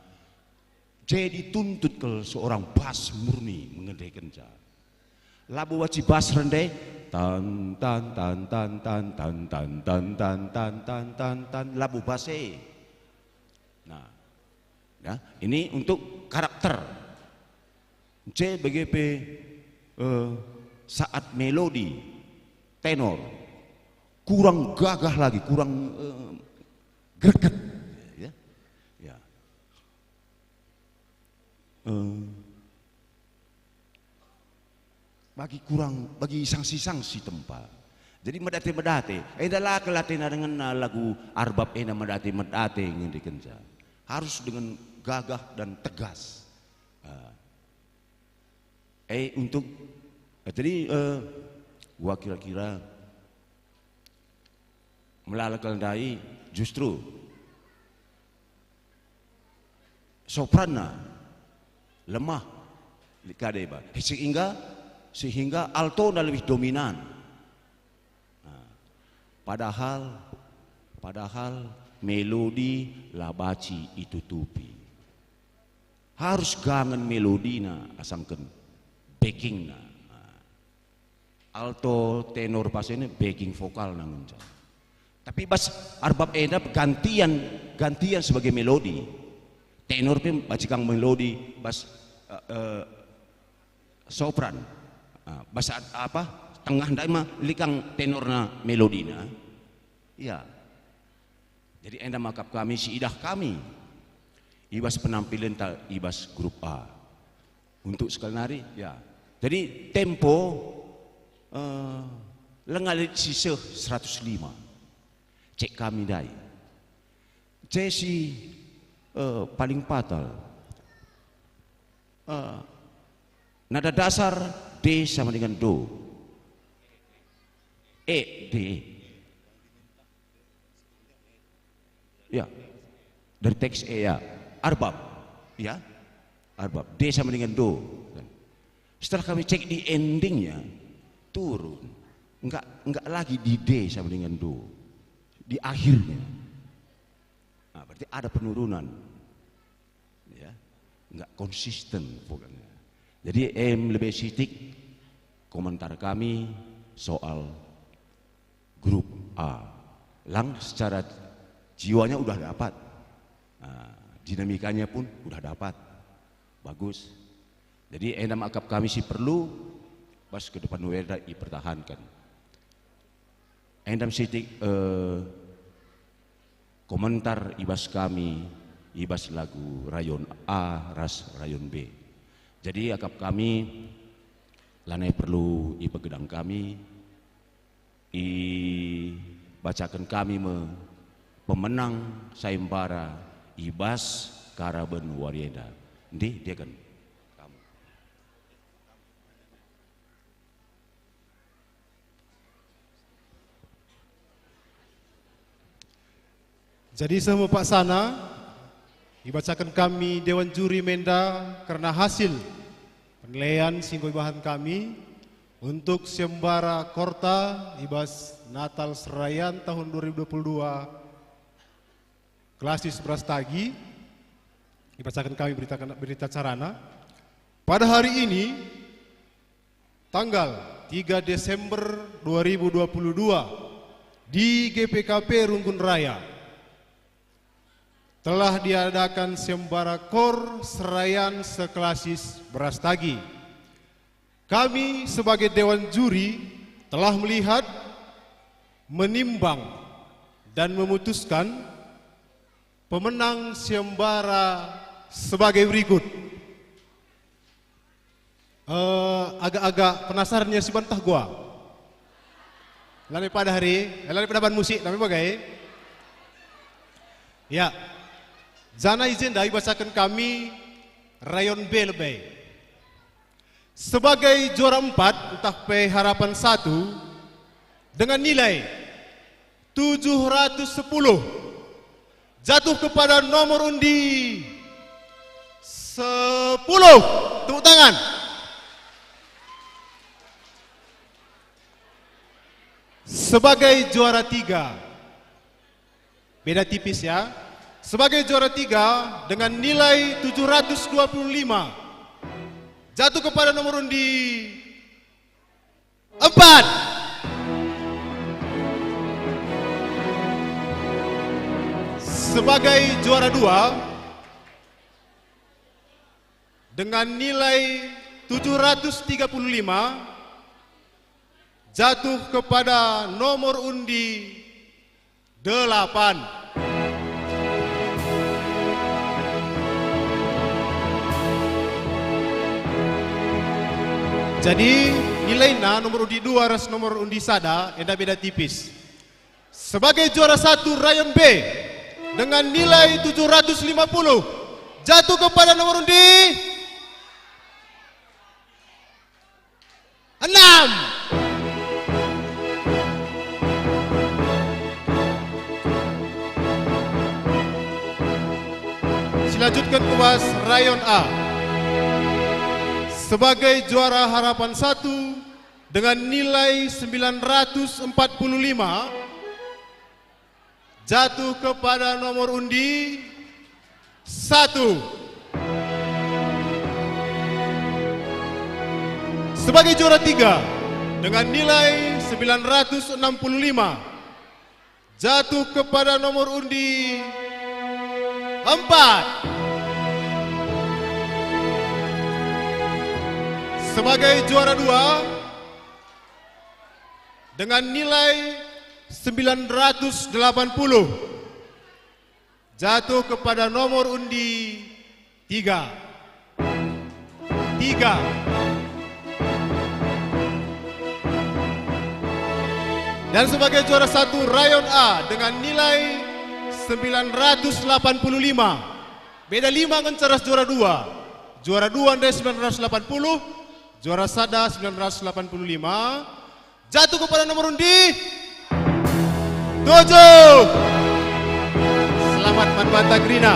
jadi tuntut kal seorang bas murni mengendekenca. Labo banci bas rende, tan, tan, tan, tan, tan, tan, tan, tan, tan, tan, tan, tan, labo bas e. Nah, ya, ini untuk karakter. C B G P, eh, saat melodi, tenor, kurang gagah lagi, kurang, eh, greget, ya. Ya. Eh, bagi kurang, bagi sangsi-sangsi tempa. Jadi medate-medate, enda la kelatena dengan lagu Arbab enda medate-medate ngendekenca. Harus dengan gagah dan tegas. Ah. Eh, untuk, eh, jadi, eh, gua kira-kira melala kal ndai justru sopranna lemah, lit ka deba. Sehingga, sehingga altona lebih dominan. Nah, padahal, padahal melodi la banci itutupi. Harus gangen melodina asangken backingna. Nah, alto, tenor, bas ene backing vokalna ngenca. Tapi bas Arbab enda gantian, gantian sebagai melodi. Tenor pe banci kang melodi, bas, eh, eh, sopran. Ah, bas at-, apa, tengah ndai ma lit kang tenorna melodina. Ya. Jadi enda maka kami siidah kami i bas penampilenta i bas grup A. Untuk sekali nari, ya. Jadi tempo, eh, langa lit si seh seratus lima. Cek kami ndai. C si, eh, paling fatal. Eh, nada dasar D sama dengan do. E, D. Ya. Dari teks E, ya. Arbab. Ya. Arbab. D sama dengan do. Setelah kami cek di endingnya, turun. Enggak, enggak lagi di D sama dengan do. Di akhirnya. Nah, berarti ada penurunan. Ya, nggak konsisten pokoknya. Jadi, em, lebih sitik komentar kami soal grup A. Lang secara jiwanya udah dapat. Nah, dinamikanya pun udah dapat. Bagus. Jadi, enda maka kami si perlu bas ke depan weda ipertahankan. Enda me sitik, eh, komentar i bas kami, i bas lagu rayon A ras rayon B. Jadi akap kami lanai perlu ipegedang kami, ibacaken kami me pemenang sayembara i bas karaben wari enda. Ndih, diaken kamu. Jadi seh me paksana, ibacaken kami Dewan Juri menda kerna hasil penilaian si enggo ibahan kami untuk siembara korta i bas Natal Serayan tahun dua ribu dua puluh dua, klasis Brastagi. Ibacaken kami berita, berita acarana. Pada hari ini, tanggal tiga Desember dua ribu dua puluh dua, di G P K P Runggun Raya, telah diadakan sembara kor serayan seklasis Brastagi. Kami sebagai Dewan Juri telah melihat, menimbang, dan memutuskan pemenang sembara sebagai berikut. Eh, agak-agak penasaran ya si bantah gua. Lanai pada hari, eh, lanai pada ban musik, tapi bagai. Ya. Janah i jenda ibacaken kami rayon B lebe. Sebagai juara empat, ntah pe harapan satu, dengan nilai tujuh ratus sepuluh, jatuh kepada nomor undi sepuluh. Tepuk tangan. Sebagai juara tiga, beda tipis ya. Sebagai juara tiga dengan nilai tujuh ratus dua puluh lima, jatuh kepada nomor undi empat. Sebagai juara dua dengan nilai tujuh ratus tiga puluh lima, jatuh kepada nomor undi delapan. Jadi, nilaina nomor undi dua ras nomor undi sada enda beda tipis. Sebagai juara satu rayon B dengan nilai tujuh ratus lima puluh, jatuh kepada nomor undi enam. Silanjutken ku bas rayon A. Sebagai juara harapan satu dengan nilai sembilan ratus empat puluh lima, jatuh kepada nomor undi satu. Sebagai juara tiga dengan nilai sembilan ratus enam puluh lima, jatuh kepada nomor undi empat. Sebagai juara dua dengan nilai sembilan ratus delapan puluh, jatuh kepada nomor undi tiga. Tiga. Dan sebagai juara satu rayon A dengan nilai sembilan ratus delapan puluh lima. Beda lima ngenca ras juara dua. Juara dua ndai sembilan ratus delapan puluh, juara sada sembilan ratus delapan puluh lima, jatuh kepada nomor undi tujuh. Selamat man banta kerina.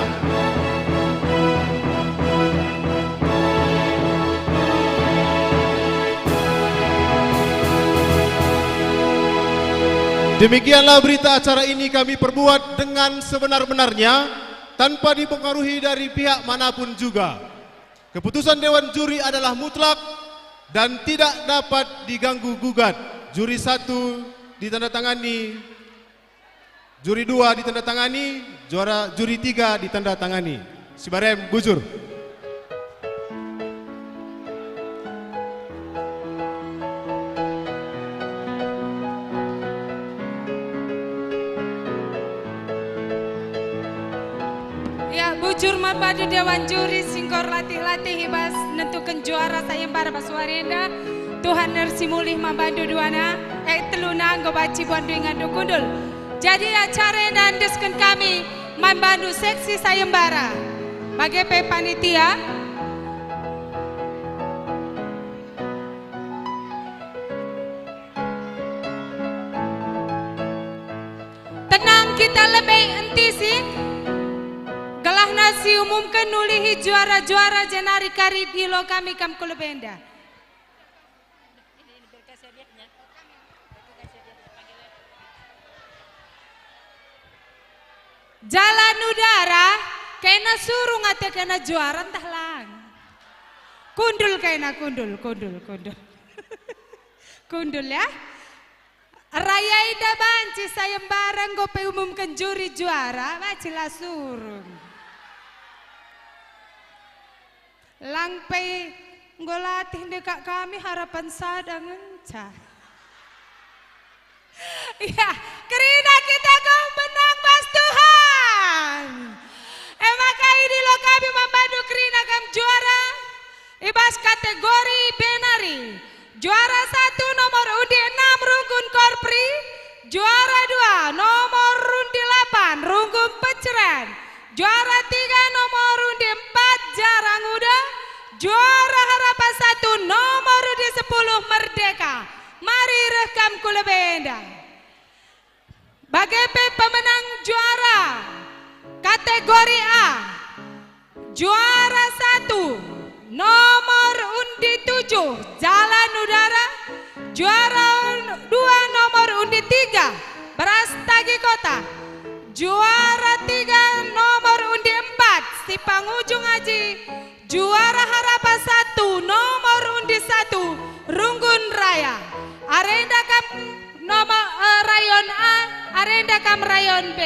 Demikianlah berita acara ini kami perbuat dengan sebenar-benarnya, tanpa dipengaruhi dari pihak manapun juga. Keputusan Dewan Juri adalah mutlak dan tidak dapat diganggu gugat. Juri satu ditandatangani, juri dua ditandatangani, juara juri tiga ditandatangani. Sibarem bujur. Ya, bujur man bandu Dewan Juri si enggo erlatih-latih i bas nentuken juara sayembara bas wari enda. Tuhan ersimulih man bandu duana, eh, teluna enggo banci buat ingandu kundul. Jadi acara enda endesken kami man bandu seksi sayembara. Bage pe panitia. Tenang kita lebe entisi, gelahna si umumken nulihi juara-juara jenari kari dilo kami kam ku lebe enda. Jalan udara, kena surung ate kena juara ntah lang. Kundul kena, kundul, kundul, kundul. Kundul ya. Raya enda banci sayembara enggo pe umumken juri juara, banci la surung. Lang pe enggo latih ndekah kami harapan sada ngenca. Ya, kerina kita kau menang bas Tuhan. E maka idilo kami man bandu kerina kam juara. I bas kategori B nari, juara satu nomor undi enam Runggun Korpri, juara dua nomor undi delapan Runggun Peceren, juara tiga nomor undi empat Jara Nguda, juara harapan satu nomor undi sepuluh Merdeka. Mari reh kam ku lebe enda. Bage pe pemenang juara kategori A, juara satu nomor undi tujuh Jalan Udara, juara dua nomor undi tiga Brastagi Kota, juara tiga nomor undi empat Sipangujung Aji, juara harapan satu nomor undi satu Runggun Raya. Arenda kam nomor, eh, rayon A, arenda kam rayon B.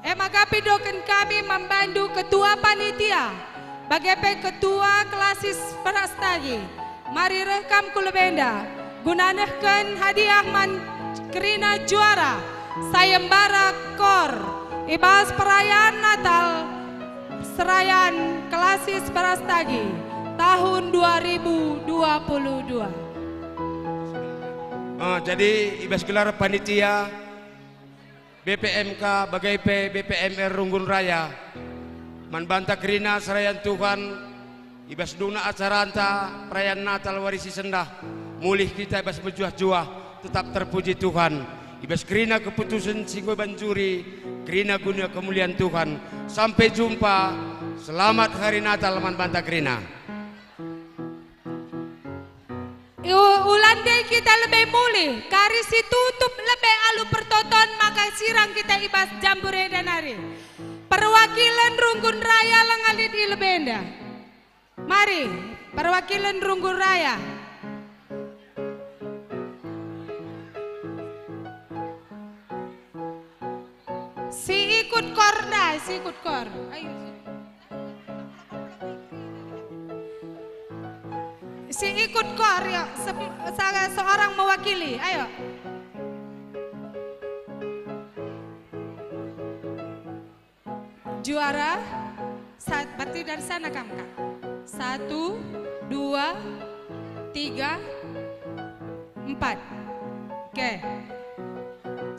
E maka pidoken kami man bandu ketua panitia, bage pe ketua klasis Brastagi. Mari reh kam ku lebe enda, guna nehken hadiah man kerina juara sayembara kor i bas perayaan Natal serayan klasis Brastagi tahun dua ribu dua puluh dua. Ah, jadi i bas gelar panitia B P M K bage pe B P M R Runggun Raya, man banta kerina serayan Tuhan, i bas dungna acaranta perayaan Natal wari si sendah, mulih kita i bas mejuah-juah, tetap terpuji Tuhan. I bas kerina keputusen si enggo ibanjuri, kerina guna kemulian Tuhan. Sampai jumpa, selamat Hari Natal man banta kerina. U-, ula ndai kita lebe mulih, kari si tutup lebe alu pertoton maka sirang kita i bas jambur enda nari. Perwakilen Runggun Raya langa lit i lebe enda. Mari, perwakilen Runggun Raya. Si ikut kor ndai, si ikut kor. Ayo. Si ikut kor, ya, se-, salah seorang mewakili. Ayo. Juara, sa-, berarti dari sana kam, Kak. Satu, dua, tiga, empat. Oke.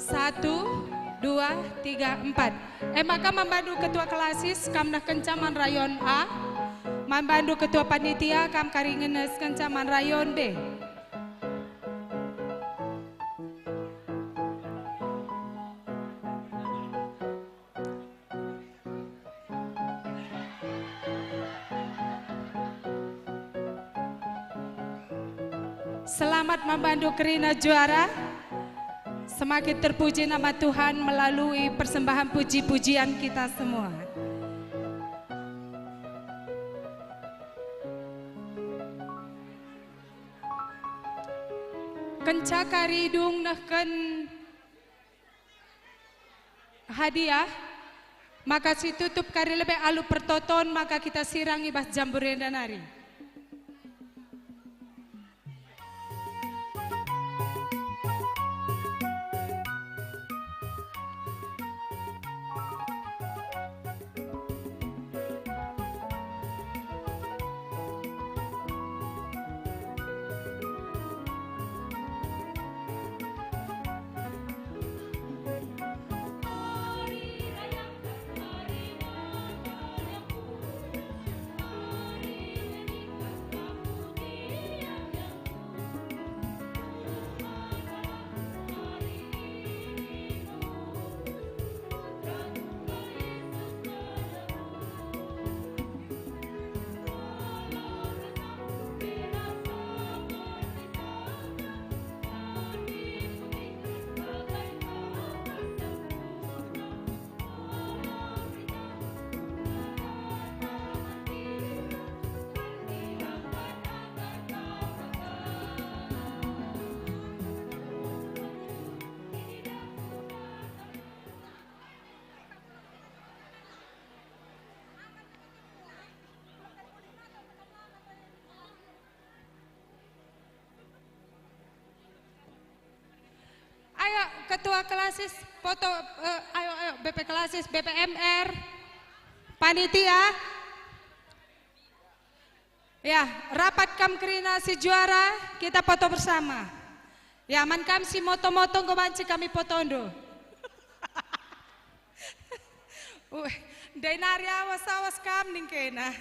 Satu, dua, tiga, empat. E maka man bandu ketua klasis, kam nehkenca man rayon A. Man bandu ketua panitia, kam kari ngenehkenca man rayon B. Selamat man bandu kerina juara. Semakin terpuji nama Tuhan melalui persembahan puji-pujian kita semua. Kenca kari dung nehken hadiah, maka si tutup kari lebe alu pertoton maka kita sirang i bas jambur enda nari. Ayo, ketua klasis, Foto, eh, ayo, ayo, B P Klasis, B P M R, panitia. Ya, rapat kam kerina si juara, kita foto bersama. Ya, man kam si moto-moto enggo banci kami fotondu. Uh, ndai nari awas-awas kam ningkena.